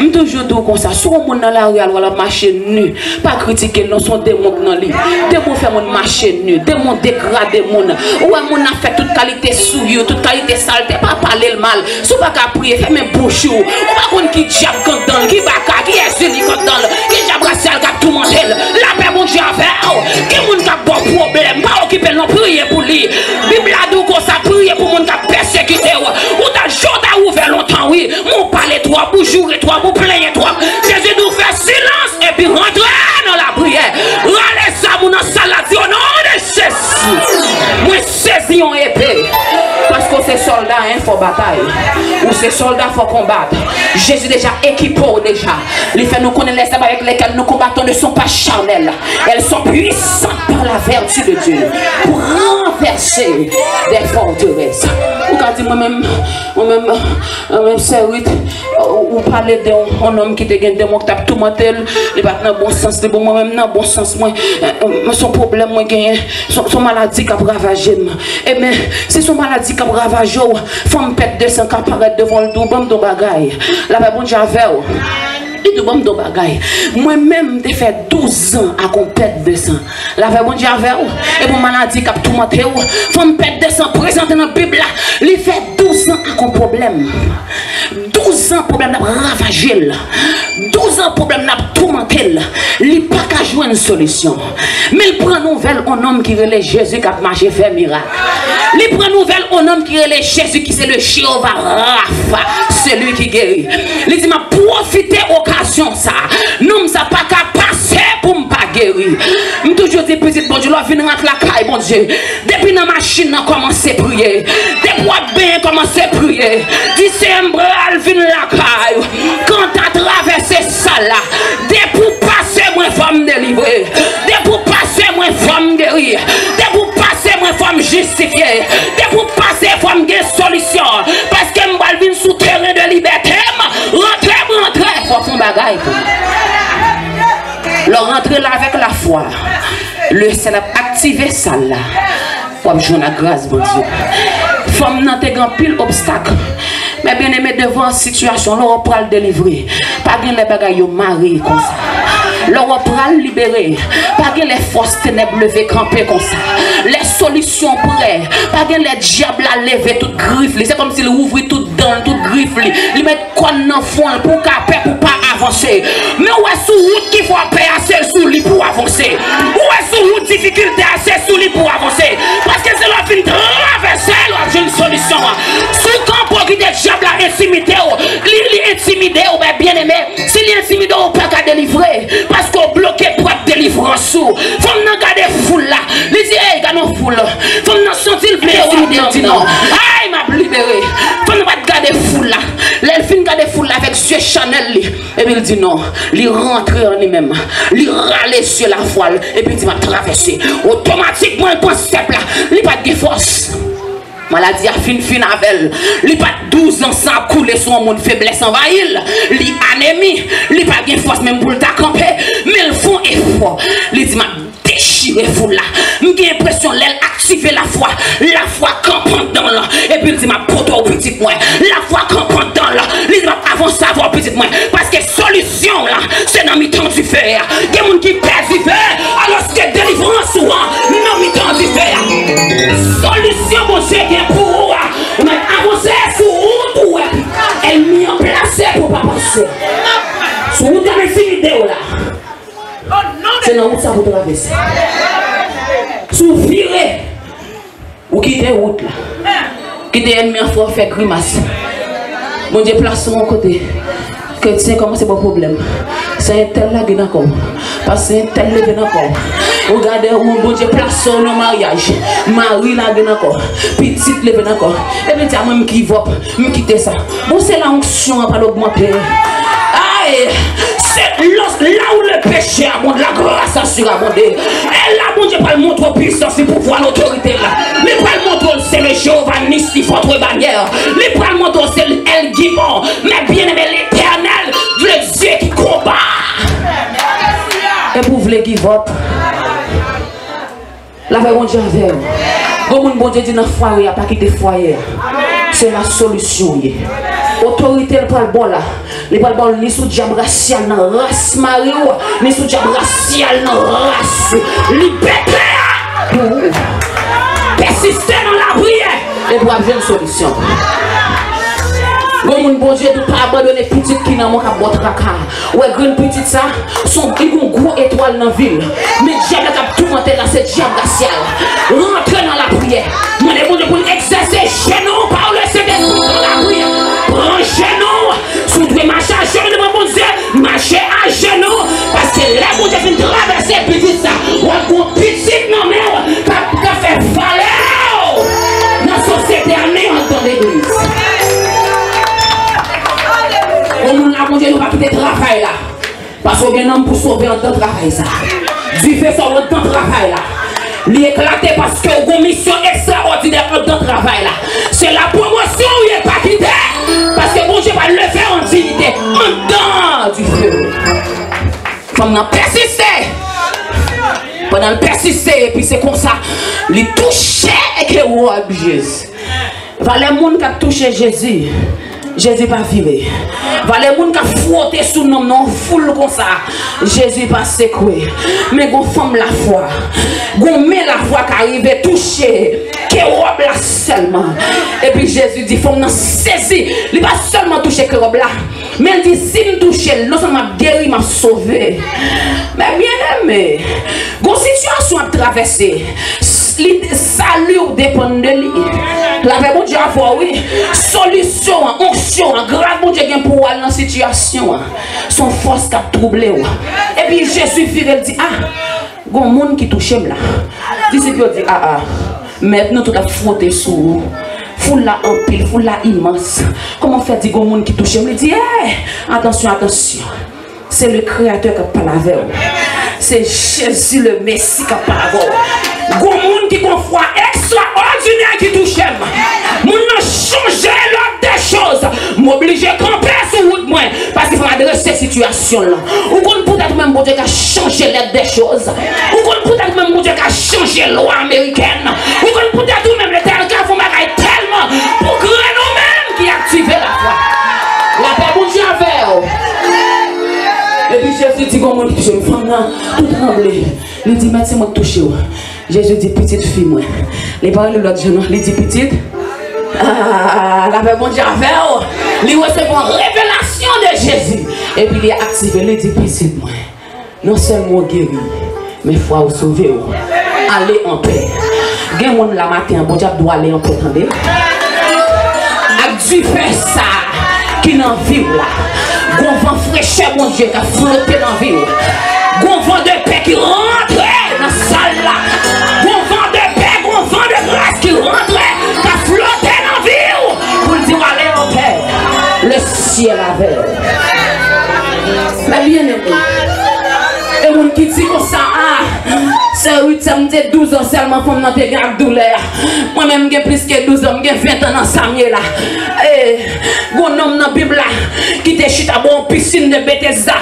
M toujou di w konsa, si w wè yon moun nan lari a, l wè l ap mache ni, pa kritike l non, se yon demon k nan li. Demon fè moun mache ni, demon degrade moun. Ou wè moun nan ap fè tout kalite souillure, tout kalite salte, pa pale l mal. Si w pa ka priye, fèmen bouch ou. Ou pa konn ki dyab k anndan l, ki baka, ki Èzili k anndan l, ki dyab rasyal k ap toumante l. Lapè Bondye avè w. Gen moun k ap ba w pwoblèm, pa okipe l non, priye pou li. Bib la di w konsa, priye pou moun k ap pèsekite w. Ou ta, je w ta ouvè lontan, wi. Men w pale twòp, ou joure twòp, ou plenyen twòp. Jezi di w fè silans epi rantre nan lapriyè. Rale zam ou nan sal la, di, o non de Jezi, mwen sezi yon epe. Paske w se sòlda, en, fò batay. Ou se sòlda, fò konbat. Jezi deja ekipe w deja. Li fè nou konnen les armes avec lesquelles nous combattons ne sont pas charnelles. Elles sont puissantes par la vertu de Dieu pour renverser des forteresses. Ou ka di, mwen menm, mwen menm, mwen menm, sè Ruth, ou, ou pale de yon, yon nonm ki te gen demon k t ap toumante l, li pa t nan bon sans li. Bon, mwen menm nan bon sans mwen, eh, eh, se yon pwoblèm mwen genyen, se, se yon maladi k ap ravaje m. Ebyen, si se yon maladi k ap ravaje w, fanm pèt de san ka parèt devan w, l di w, ban m di w bagay. Lapè Bondye avè w. Li di w, ban m di w bagay. Mwen menm, m te fè douz an ak yon pèt de san. Lapè Bondye avè w. E pou maladi k ap toumante w, fanm pèt de san prezante nan Bib la. Li fè douz an ak yon pwoblèm. Douz an pwoblèm nan ap ravaje l. Douz an pwoblèm nan ap toumante l. Li pa ka jwenn solisyon. Men l pran nouvèl yon nonm ki rele Jezi k ap mache fè mirak. Li pran nouvèl yon nonm ki rele Jezi, ki se le Jewova Rafa, celui qui guérit. Li di, m ap pwofite okazyon sa. Nonm sa pa ka pase pou m pa geri. M toujou di, pitit Bondye, lè w vin rantre lakay Bondye, depi nan machin nan, kòmanse priye. Depi w ap benyen, kòmanse priye. Di, Senyè, m pral vin lakay ou. Kanta travèse sal la. Depi w pase mwen, fò m delivre. Depi w pase mwen, fò m geri. Depi w pase mwen, fò m jistifye. Depi w pase, fò m gen solisyon. Paske m pral vin sou teren de libète m. Rantre, m rantre. Fò w fè yon bagay pou mwen. Lè w rantre la avèk lafwa, Lesyèl ap aktive sal la. W ap jwenn ak gras Bondye. Fanm nan te gen anpil obstak. Men byeneme, devan sitiyasyon lè w pral delivre, pa gen lè bagay yo mare konsa. Lè w pral libere, pa gen lè fòs tenèb leve kanpe konsa. Lè solisyon prè, pa gen lè dyab la leve tout grif li. Se kòmsi l ouvri tout dan l, tout grif li. Li met kòn nan fwon l pou w ka pè, pou w pa avanse. Men w wè sou wout ki fè w ap pè a, se sou li pou w avanse. Ou wè sou wout difikilte a, se sou li pou w avanse. Paske se lè w fin travèse l w ap jwenn solisyon an. Si w kanpe w kite dyab la entimide w, li, li entimide w, men byeneme, si li entimide w, ou pa ka delivre. Paske w bloke pwòp delivrans ou. Fanm nan gade foul la. Li di, ey, gade yon foul. Fanm nan santi l vle entimide l, di non. Ay, m ap libere. Fanm nan pa t gade foul la. Lè l fin gade foul la avèk zye chanèl li, epi l di non. Li rantre an li menm. Li rale zye lafwa l, epi l di, m ap travèse. Otomatikman, l pran stèp la. Li pa t gen fòs. Maladi a fin fin avè l. Li pa t douz an san ap koule sou yon moun, feblès anvayi l. Li anemi. Li pa gen fòs menm pou l ta kanpe. Men l fè yon efò. Li di, m ap dechire foul la. M gen enpresyon lè l aktive lafwa, lafwa kanpe anndan l. Epi l di, m ap pote w pitit mwen. Lafwa kanpe anndan l. Li di, m ap avanse avè w pitit mwen. Paske solisyon w la, se nan mitan dife a. Gen moun ki pè dife, alòske delivrans ou an nan mitan dife a. Solisyon Bondye gen pou ou a, ou mèt avanse sou wout ou wè ènmi an plase pou w pa pase. Sou wout ap entimide w la, se nan wout sa pou w travèse. Si w vire, ou kite wout la. Kite ènmi an fè w fè grimas. Bondye plase w yon kote. Kretyen kòmanse ba w pwoblèm. Se entèl lage nan kò w. Pastè entèl leve nan kò w. Ou gade yon moun Bondye plase w nan maryaj. Mari lage nan kò w. Pitit leve nan kò w. Epi di a mwen m give up. M kite sa. Bon, se la onksyon an pral ogmante. Ay, se lòs la où le péché abonde, la grâce a surabondé. E la Bondye pral montre w pisans li, pouvwa l, otorite l. Li pral montre w se le Jewova Nisi, votre bannière. Li pral montre w se El Gibon. Mes bien-aimés, l'Éternel, le Dieu qui combat. Epi w vle give up. Lapè Bondye avè w. Gon moun Bondye di nan fwaye a, pa kite fwaye a. Se la solisyon w ye. Otorite l pral ba w la. Li pral ba w li sou dyab rasyal nan ras mari w, li sou dyab rasyal nan ras libète a pou ou. Pèsiste nan lapriyè epi w ap jwenn solisyon. Gon moun Bondye di w pa abandone pitit ki nan men w k ap ba w traka. Ou wè grenn pitit sa, se yon, li gon gwo etwal nan vi l. Men dyab la k ap toumante l la, se dyab rasyal. Rantre nan lapriyè. Mande Bondye pou l egzèse jenou pa w, le Sentespri, nan lapriyè. Pran jenou. Si w dwe mache ajenou devan Bondye, mache ajenou. Paske lè Bondye fin travèse pitit sa, w ap gon pitit nan men w k ap, k ap fè valè w nan sosyete a, men anndan legliz. Gon moun la, Bondye di w pa kite travay la. Paske w gen nanm pou sove anndan travay sa. Dife sa w anndan travay la. Li eklate paske w gon misyon ekstraòdinè anndan travay la. Se la pwomosyon w ye, pa kite. Paske Bondye pral leve w an diyite anndan dife. Fanm nan pèsiste. Pandan l pèsiste, epi se konsa, li touche ke wòb Jezi. Valè moun k ap touche Jezi, Jezi pa vire. Valè moun k ap fwote sou nonm nan yon foul konsa, Jezi pa sekwe. Men gon fanm lafwa, gon men lafwa ka rive touche ke wòb la sèlman. Epi Jezi di, fanm nan sezi, li pa sèlman touche ke wòb la, men l di, si m touche l, non sèlman m ap geri, m ap sove. Men byeneme, gon sitiyasyon w ap travèse. Li, sali w depann de li. Lapè Bondye avè w, wi. Solisyon an, onksyon an, gras Bondye gen pou w al nan sitiyasyon an. Se yon fòs k ap twouble w. Epi Jezi vire, l di, a, gon moun ki touche m la. Disip yo di, a, a, Mèt, nou tout ap fwote sou ou. Foul la anpil, foul la imans. Kòman w fè di gon moun ki touche m? Li di, ey, atansyon, atansyon. Se le Kreyatè k ap pale avè w. Se Jezi le Mesi k ap pale avè w. Gon moun ki gon fwa ekstraòdinè ki touche m. Moun nan chanje lòd dè choz. M oblije kanpe sou wout mwen, paske fò m adrese sitiyasyon l lan. Ou konn poutèt ou menm Bondye ka chanje lòd dè choz. Ou konn poutèt ou menm Bondye ka chanje lwa amerikèn. Ou konn poutèt ou menm Letènèl ka fè yon bagay tèlman pou grenn ou menm ki aktive lafwa. Lapè Bondye avè w. Epi Jezi di, gon moun ki touche m. Fanm nan tou tranble. Li di, mèt, se mwen ki touche w. Jezi di, pitit fi mwen. Li pa rele lòt jan non, li di, pitit. Ah, lapè Bondye avè w. Li resevwa revelasyon de Jezi. Epi li aktive, li di, pitit mwen. Non sèlman w geri, men fwa w sove w. Ale anpè. Gen moun la maten an, Bondye ap di w ale anpè, tande. Ak dife sa ki nan vi w la. Gon van frechè Bondye k ap flote nan vi w. Gon van de pè ki rantre nan sal la. Gon van de pè, gon van de gras ki rantre, k ap flote nan vi w. Pou l di w ale anpè. Le syèl avè w. Mè byeneme, e moun ki di konsa, a, sè Ruth, sa m te douz an sèlman fanm nan te gen ak doulè a. Mwen menm, m gen plis ke douz an, m gen ven an nan sa m ye la. E, gon nonm nan Bib la ki te chita bò yon pisin de Betesda,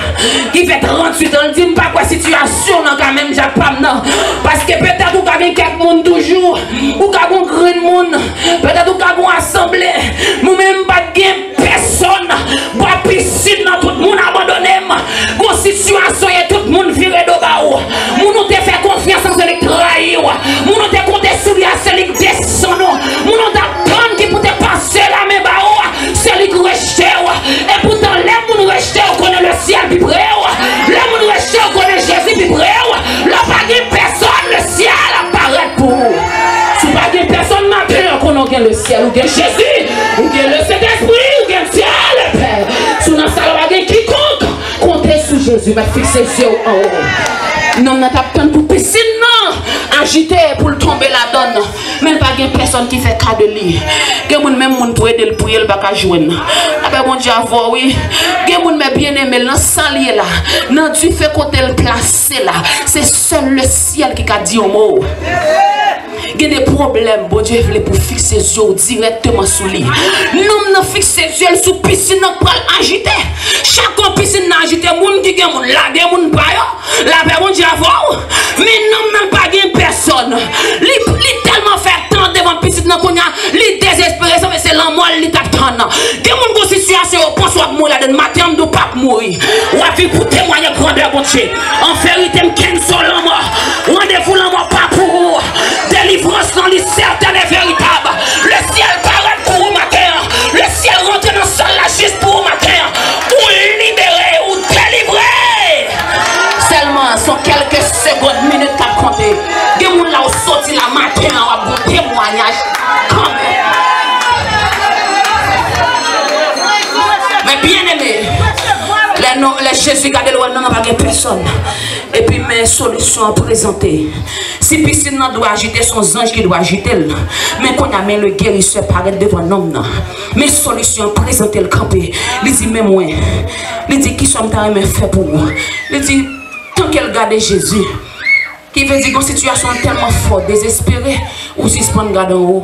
ki fè tranntuit an, l di, m pa kwè sitiyasyon w lan ka menm jan ak pa m nan. Paske petèt ou ka gen kèk moun toujou, ou ka gon grenn moun, petèt ou ka gon asanble, mwen menm m pa t gen pèsonn. Bò pisin nan, tout moun abandone m. Gon sitiyasyon ye, tout moun vire do ba w. Moun ou te fè konfyans lan, se li k trayi w. Moun ou te konte sou li a, se li k desann ou. Moun ou t ap tann ki pou te pase lamen ba ou a, se li k rejte w. Epoutan, lè moun rejte w, konnen lesyèl pi pre w. Lè moun rejte w, konnen Jezi pi pre w. Lè w pa gen pèsonn, lesyèl ap parèt pou ou. Si w pa gen pèsonn maten an, konnen w gen lesyèl, ou gen Jezi, ou gen Lesentespri, ou gen Dye Lepè. Si w nan sa la, w pa gen kikonk, konte sou Jezi, mèt fikse zye w anwo. Nonm nan t ap tann pou pisin nan ajite pou l tonbe ladan l, men l pa gen pèsonn ki fè ka de li. Gen moun, menm moun pou ede l priye, l pa ka jwenn. Lapè Bondye avè w, wi. Gen moun, mè byeneme, nan sa l ye la, nan dife kote l plase la, se sèl lesyèl ki ka di yon mo. Gen de pwoblèm, Bondye vle pou w fikse zye w dirèkteman sou li. Nonm nan fikse zye l sou pisin nan k pral ajite. Chak yon pisin nan ajite, moun ki gen moun, lage moun pa yo. Lapè Bondye avè w. Men nonm nan pa gen pèsonn. Li, li tèlman fè tan devan pitit nan, kounye a, li dezespere, sanble se lanmò l li t ap tann. Gen moun gon sitiyasyon yo panse w ap mouri ladan l. Maten an, m di w p ap mouri. W ap viv pou temwaye grandè Bondye. An verite, m kenso lanmò. Randevou lanmò pa pou ou. Delivrans lan, li sèten e veritab. Lesyèl parèt pou ou maten an. Lesyèl rantre nan sal la jis pou ou maten an. Ou libere, ou delivre. Sèlman, se kèlke segonn, minit k ap konte. Gen moun la, ou soti la maten an, w ap gon temwayaj kanmenm. Men byeneme, lè non, lè Jezi gade l, wè non, non, pa gen pèsonn. Epi men solisyon an prezante. Si pisin nan dwe ajite, se yon zanj ki dwe ajite l. Men kounye a, men le gerisè parèt devan nonm nan. Men solisyon an prezante l kanpe. Li di, men mwen. Li di, kisa m ta renmen fè pou ou? Li di, tanke l gade Jezi, ki vle di gon sitiyasyon tèlman fò, dezespere, ou sispann gade anwo.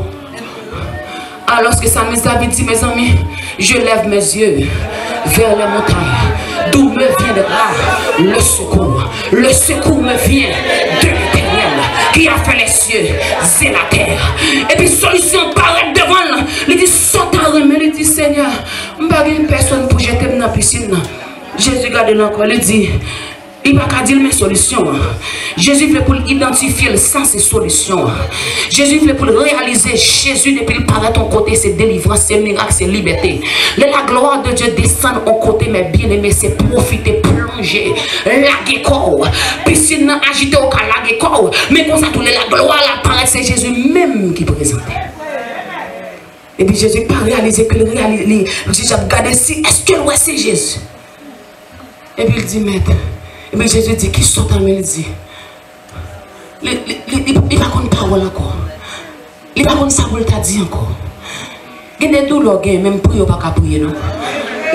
Alòske salmis David di, mezanmi, je lève mes yeux vers les montagnes, d'où me viendra le secours? Le secours me vient de l'Éternel, qui a fait les cieux et la terre. Epi solisyon parèt devan l, li di, sa w ta renmen? Li di, Senyè, m pa gen pèsonn pou jete m nan pisin nan. Jezi gade l ankò, li di, Li pa ka di l men solisyon an. Jezi vle pou l idantifye l, sa se solisyon an. Jezi vle pou l reyalize Jezi depi l parèt yon kote, se delivrans, se mirak, se libète. Lè la glwa de Dye desann yon kote, mè byeneme, se pwofite, plonje, lage kò w. Pisin nan ajite, ou ka lage kò w. Men konsa tou, lè la glwa la parèt, se Jezi menm ki prezante. Epi Jezi pa reyalize ke l reyalize, li, li, Jezi ap gade si, èske l wè se Jezi? Epi l di, mèt. Epi Jezi di, kisa w ta renmen l di? Li, li, li, li, li pa konn pawòl ankò. Li pa konn sa pou l ta di ankò. Gen de doulè w genyen, menm priye w pa ka priye, non.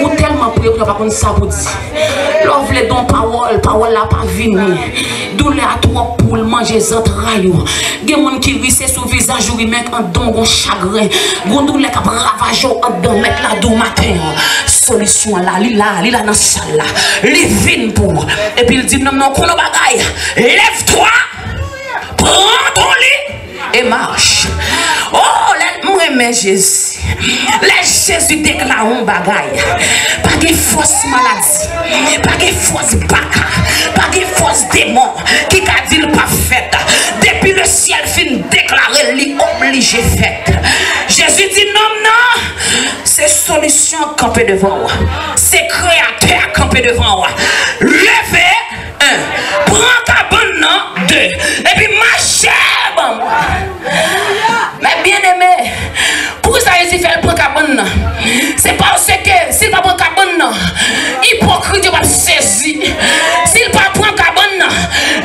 Ou tèlman priye, ou pa konn sa pou di. Lè w vle di yon pawòl, pawòl la pa vini. Doulè a twòp pou l manje zantray ou. Gen moun ki ri, se sou vizaj ou ri, men anndan w gon chagren. Gon doulè k ap ravaje w anndan, mèt la di w maten an. Solisyon an la, li la, li la nan sal la. Li vin pou ou. Epi l di nonm nan, ou konn yon bagay? Lève-toi, prends ton lit et marche. Oh, lè m renmen Jezi. Lè Jezi deklare yon bagay, pa gen fòs maladi. Pa gen fòs baka, pa gen fòs demon ki ka di l p ap fèt. Depi lesyèl fin deklare l, li oblije fèt. Jezi di nonm nan, se solisyon an k kanpe devan w. Se Kreyatè a k kanpe devan w. Leve, en. Pran kabann nan, de. Epi mache ban mwen. Mè byeneme, poukisa Jezi fè l pran kabann nan? Se paske si l pa pran kabann nan, ipokrit yo p ap sezi. Si l pa pran kabann nan,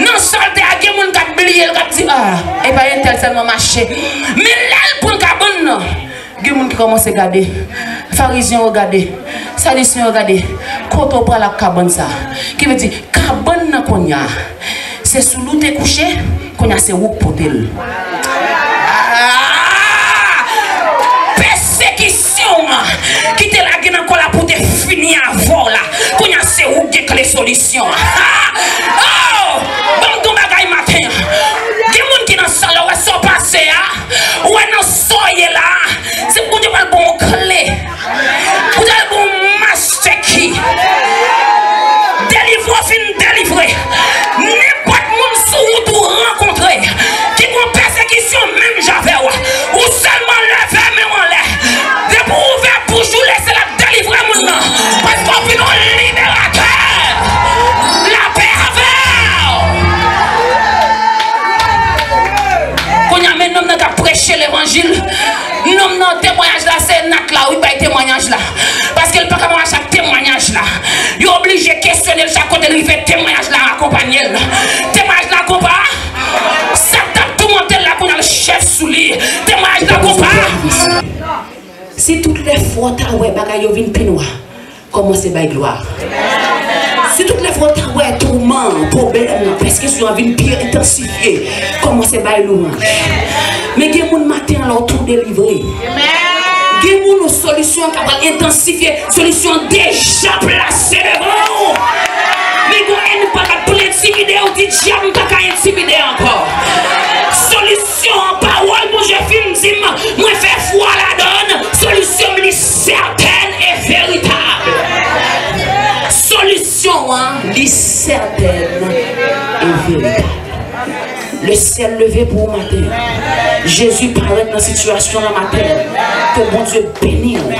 nan sòl tè a, gen moun k ap bliye l, k ap di, "Ah, e pa entèl sèlman mache." Men lè l pran kabann nan, gen moun ki kòmanse gade. Farizyen yo gade. Sadisyen yo gade. Kote w pral ak kabann sa? Ki vle di, kabann nan kounye a, se sou li w te kouche, kounye a se ou k pote l. Ah! Pèsekisyon an ki te lage nan kò l la pou te fini avè w la, kounye a se ou k gen kle solisyon an. Ah! Oh! Ban m di w bagay maten an. Gen moun ki nan sal la, w wè sa w pase a, w wè nan sa w ye la, se pou Bondye pral ba w kle. Ou ta bon master key. Delivre w fin delivre. Nenpòt moun sou wout ou rankontre ki gon pèsekisyon menm jan avè w, ou sèlman leve men w anlè. Depi w ouvè bouch ou, lese l ap delivre moun nan. Paske w vin yon liberatè. Lapè avè w. Kounye a, men nonm nan k ap preche levanjil. Nonm nan, temwayaj la, se nat la, wi, k bay temwayaj la. Paske l pa ka mache ak temwayaj la. Yo oblije kesyone l chak kote l rive, temwayaj la akonpanye l. Temwayaj la konpa, sa k t ap toumante l la, kounye a l chèf sou li. Temwayaj la konpa. Si tout lè fwa w ta wè bagay yo vin pi nwa, kòmanse bay glwa. Si tout lè fwa w ta wè touman, pwoblèm nan, pèsekisyon an vin pi entansifye, kòmanse bay lwanj. Men gen moun maten an la, w tou delivre. Gen moun ou solisyon an ka pral entansifye, solisyon an deja plase devan w. Men gon ènmi pa ka pran entimide w, di dyab m pa ka entimide ankò. Solisyon an, pawòl Bondye fin di m, mwen fè fwa ladan l, solisyon m li sètèn e veritab. Solisyon an li sètèn e veritab. Lesyèl leve pou ou maten. Jezi parèt nan sitiyasyon an maten. Ke Bondye beni w.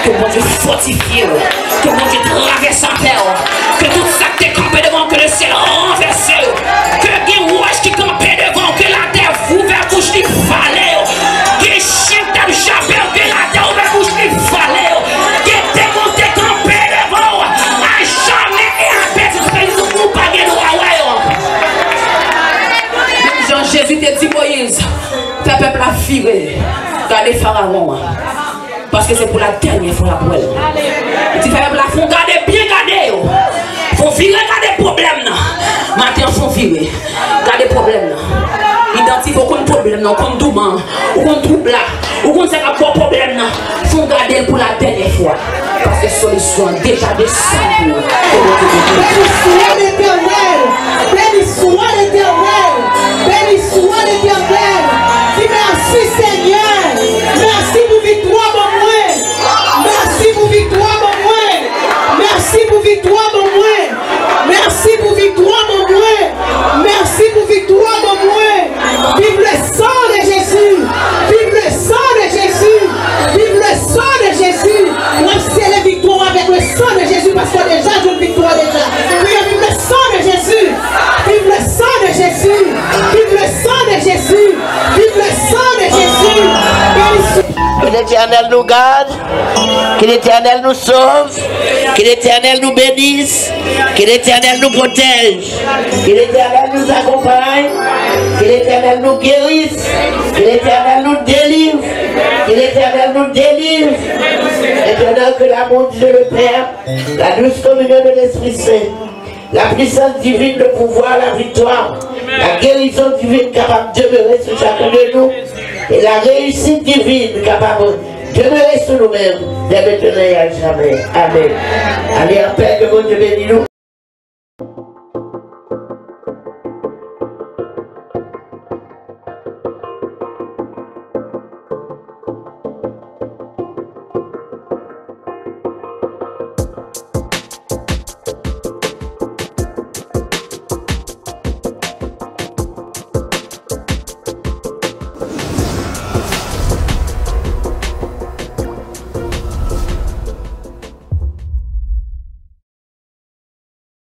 Ke Bondye fòtifye w. Ke Bondye travèse avè w. Ke tout sa k te kanpe devan w, ke lesyèl ranvèse w. Ke gen wòch ki kanpe devan w, ke latè ouvè bouch li vale yo. Gen chen k t ap jape w, ke latè ouvè bouch li vale yo. Gen demon te kanpe devan w, a jamè e a pèdi, ou pa gen dwa wè yo ankò. Menm jan Jezi te di Moyiz, fè pèp la vire, gade Farawon an. Paske se pou la dènyè fwa y ap wè l. Li di fè pèp la fè w gade, byen gade yo. Fè w vire gade pwoblèm nan. Maten an fè w vire. Gade pwoblèm nan. Idantifye, ou konn pwoblèm nan, ou konn touman an, ou konn twoub la, ou konn sa k ap ba w pwoblèm nan. Fè w gade l pou la dènyè fwa. Paske solisyon an deja desann pou ou. Ke Bondye beni w. Béni soit l'Éternel. Béni soit l'Éternel. Béni soit l'Éternel. Di mèsi, Senyè. Mèsi pou viktwa ban mwen. Mèsi pou viktwa ban mwen. Mèsi pou viktwa ban mwen. Mèsi pou viktwa ban mwen. Mèsi pou viktwa ban mwen. Vive le sang de Jésus. Vive le sang de Jésus. Vive le sang de Jésus. W ap sele viktwa w avèk le sang de Jésus paske w deja jwenn viktwa deja. Kriye, vive le sang de Jésus. Vive le sang de Jésus. Vive le sang de Jésus. Vive le sang de Jésus. Béni soit. Que l'Éternel nous garde. Que l'Éternel nous sauve. Que l'Éternel nous bénisse. Que l'Éternel nous protège. Que l'Éternel nous accompagne. Que l'Éternel nous guérisse. Que l'Éternel nous délivre. Que l'Éternel nous délivre. Maintenant que l'amour de Dieu le Père, la douce communion de l'Esprit Saint, la puissance divine, le pouvoir, la victoire, la guérison divine capable de demeurer sur chacun de nous. Et la réussite divine capable de demeurer sur nous-mêmes, dès maintenant et à jamais. Amen. Allez en paix, que Bondye beni nou.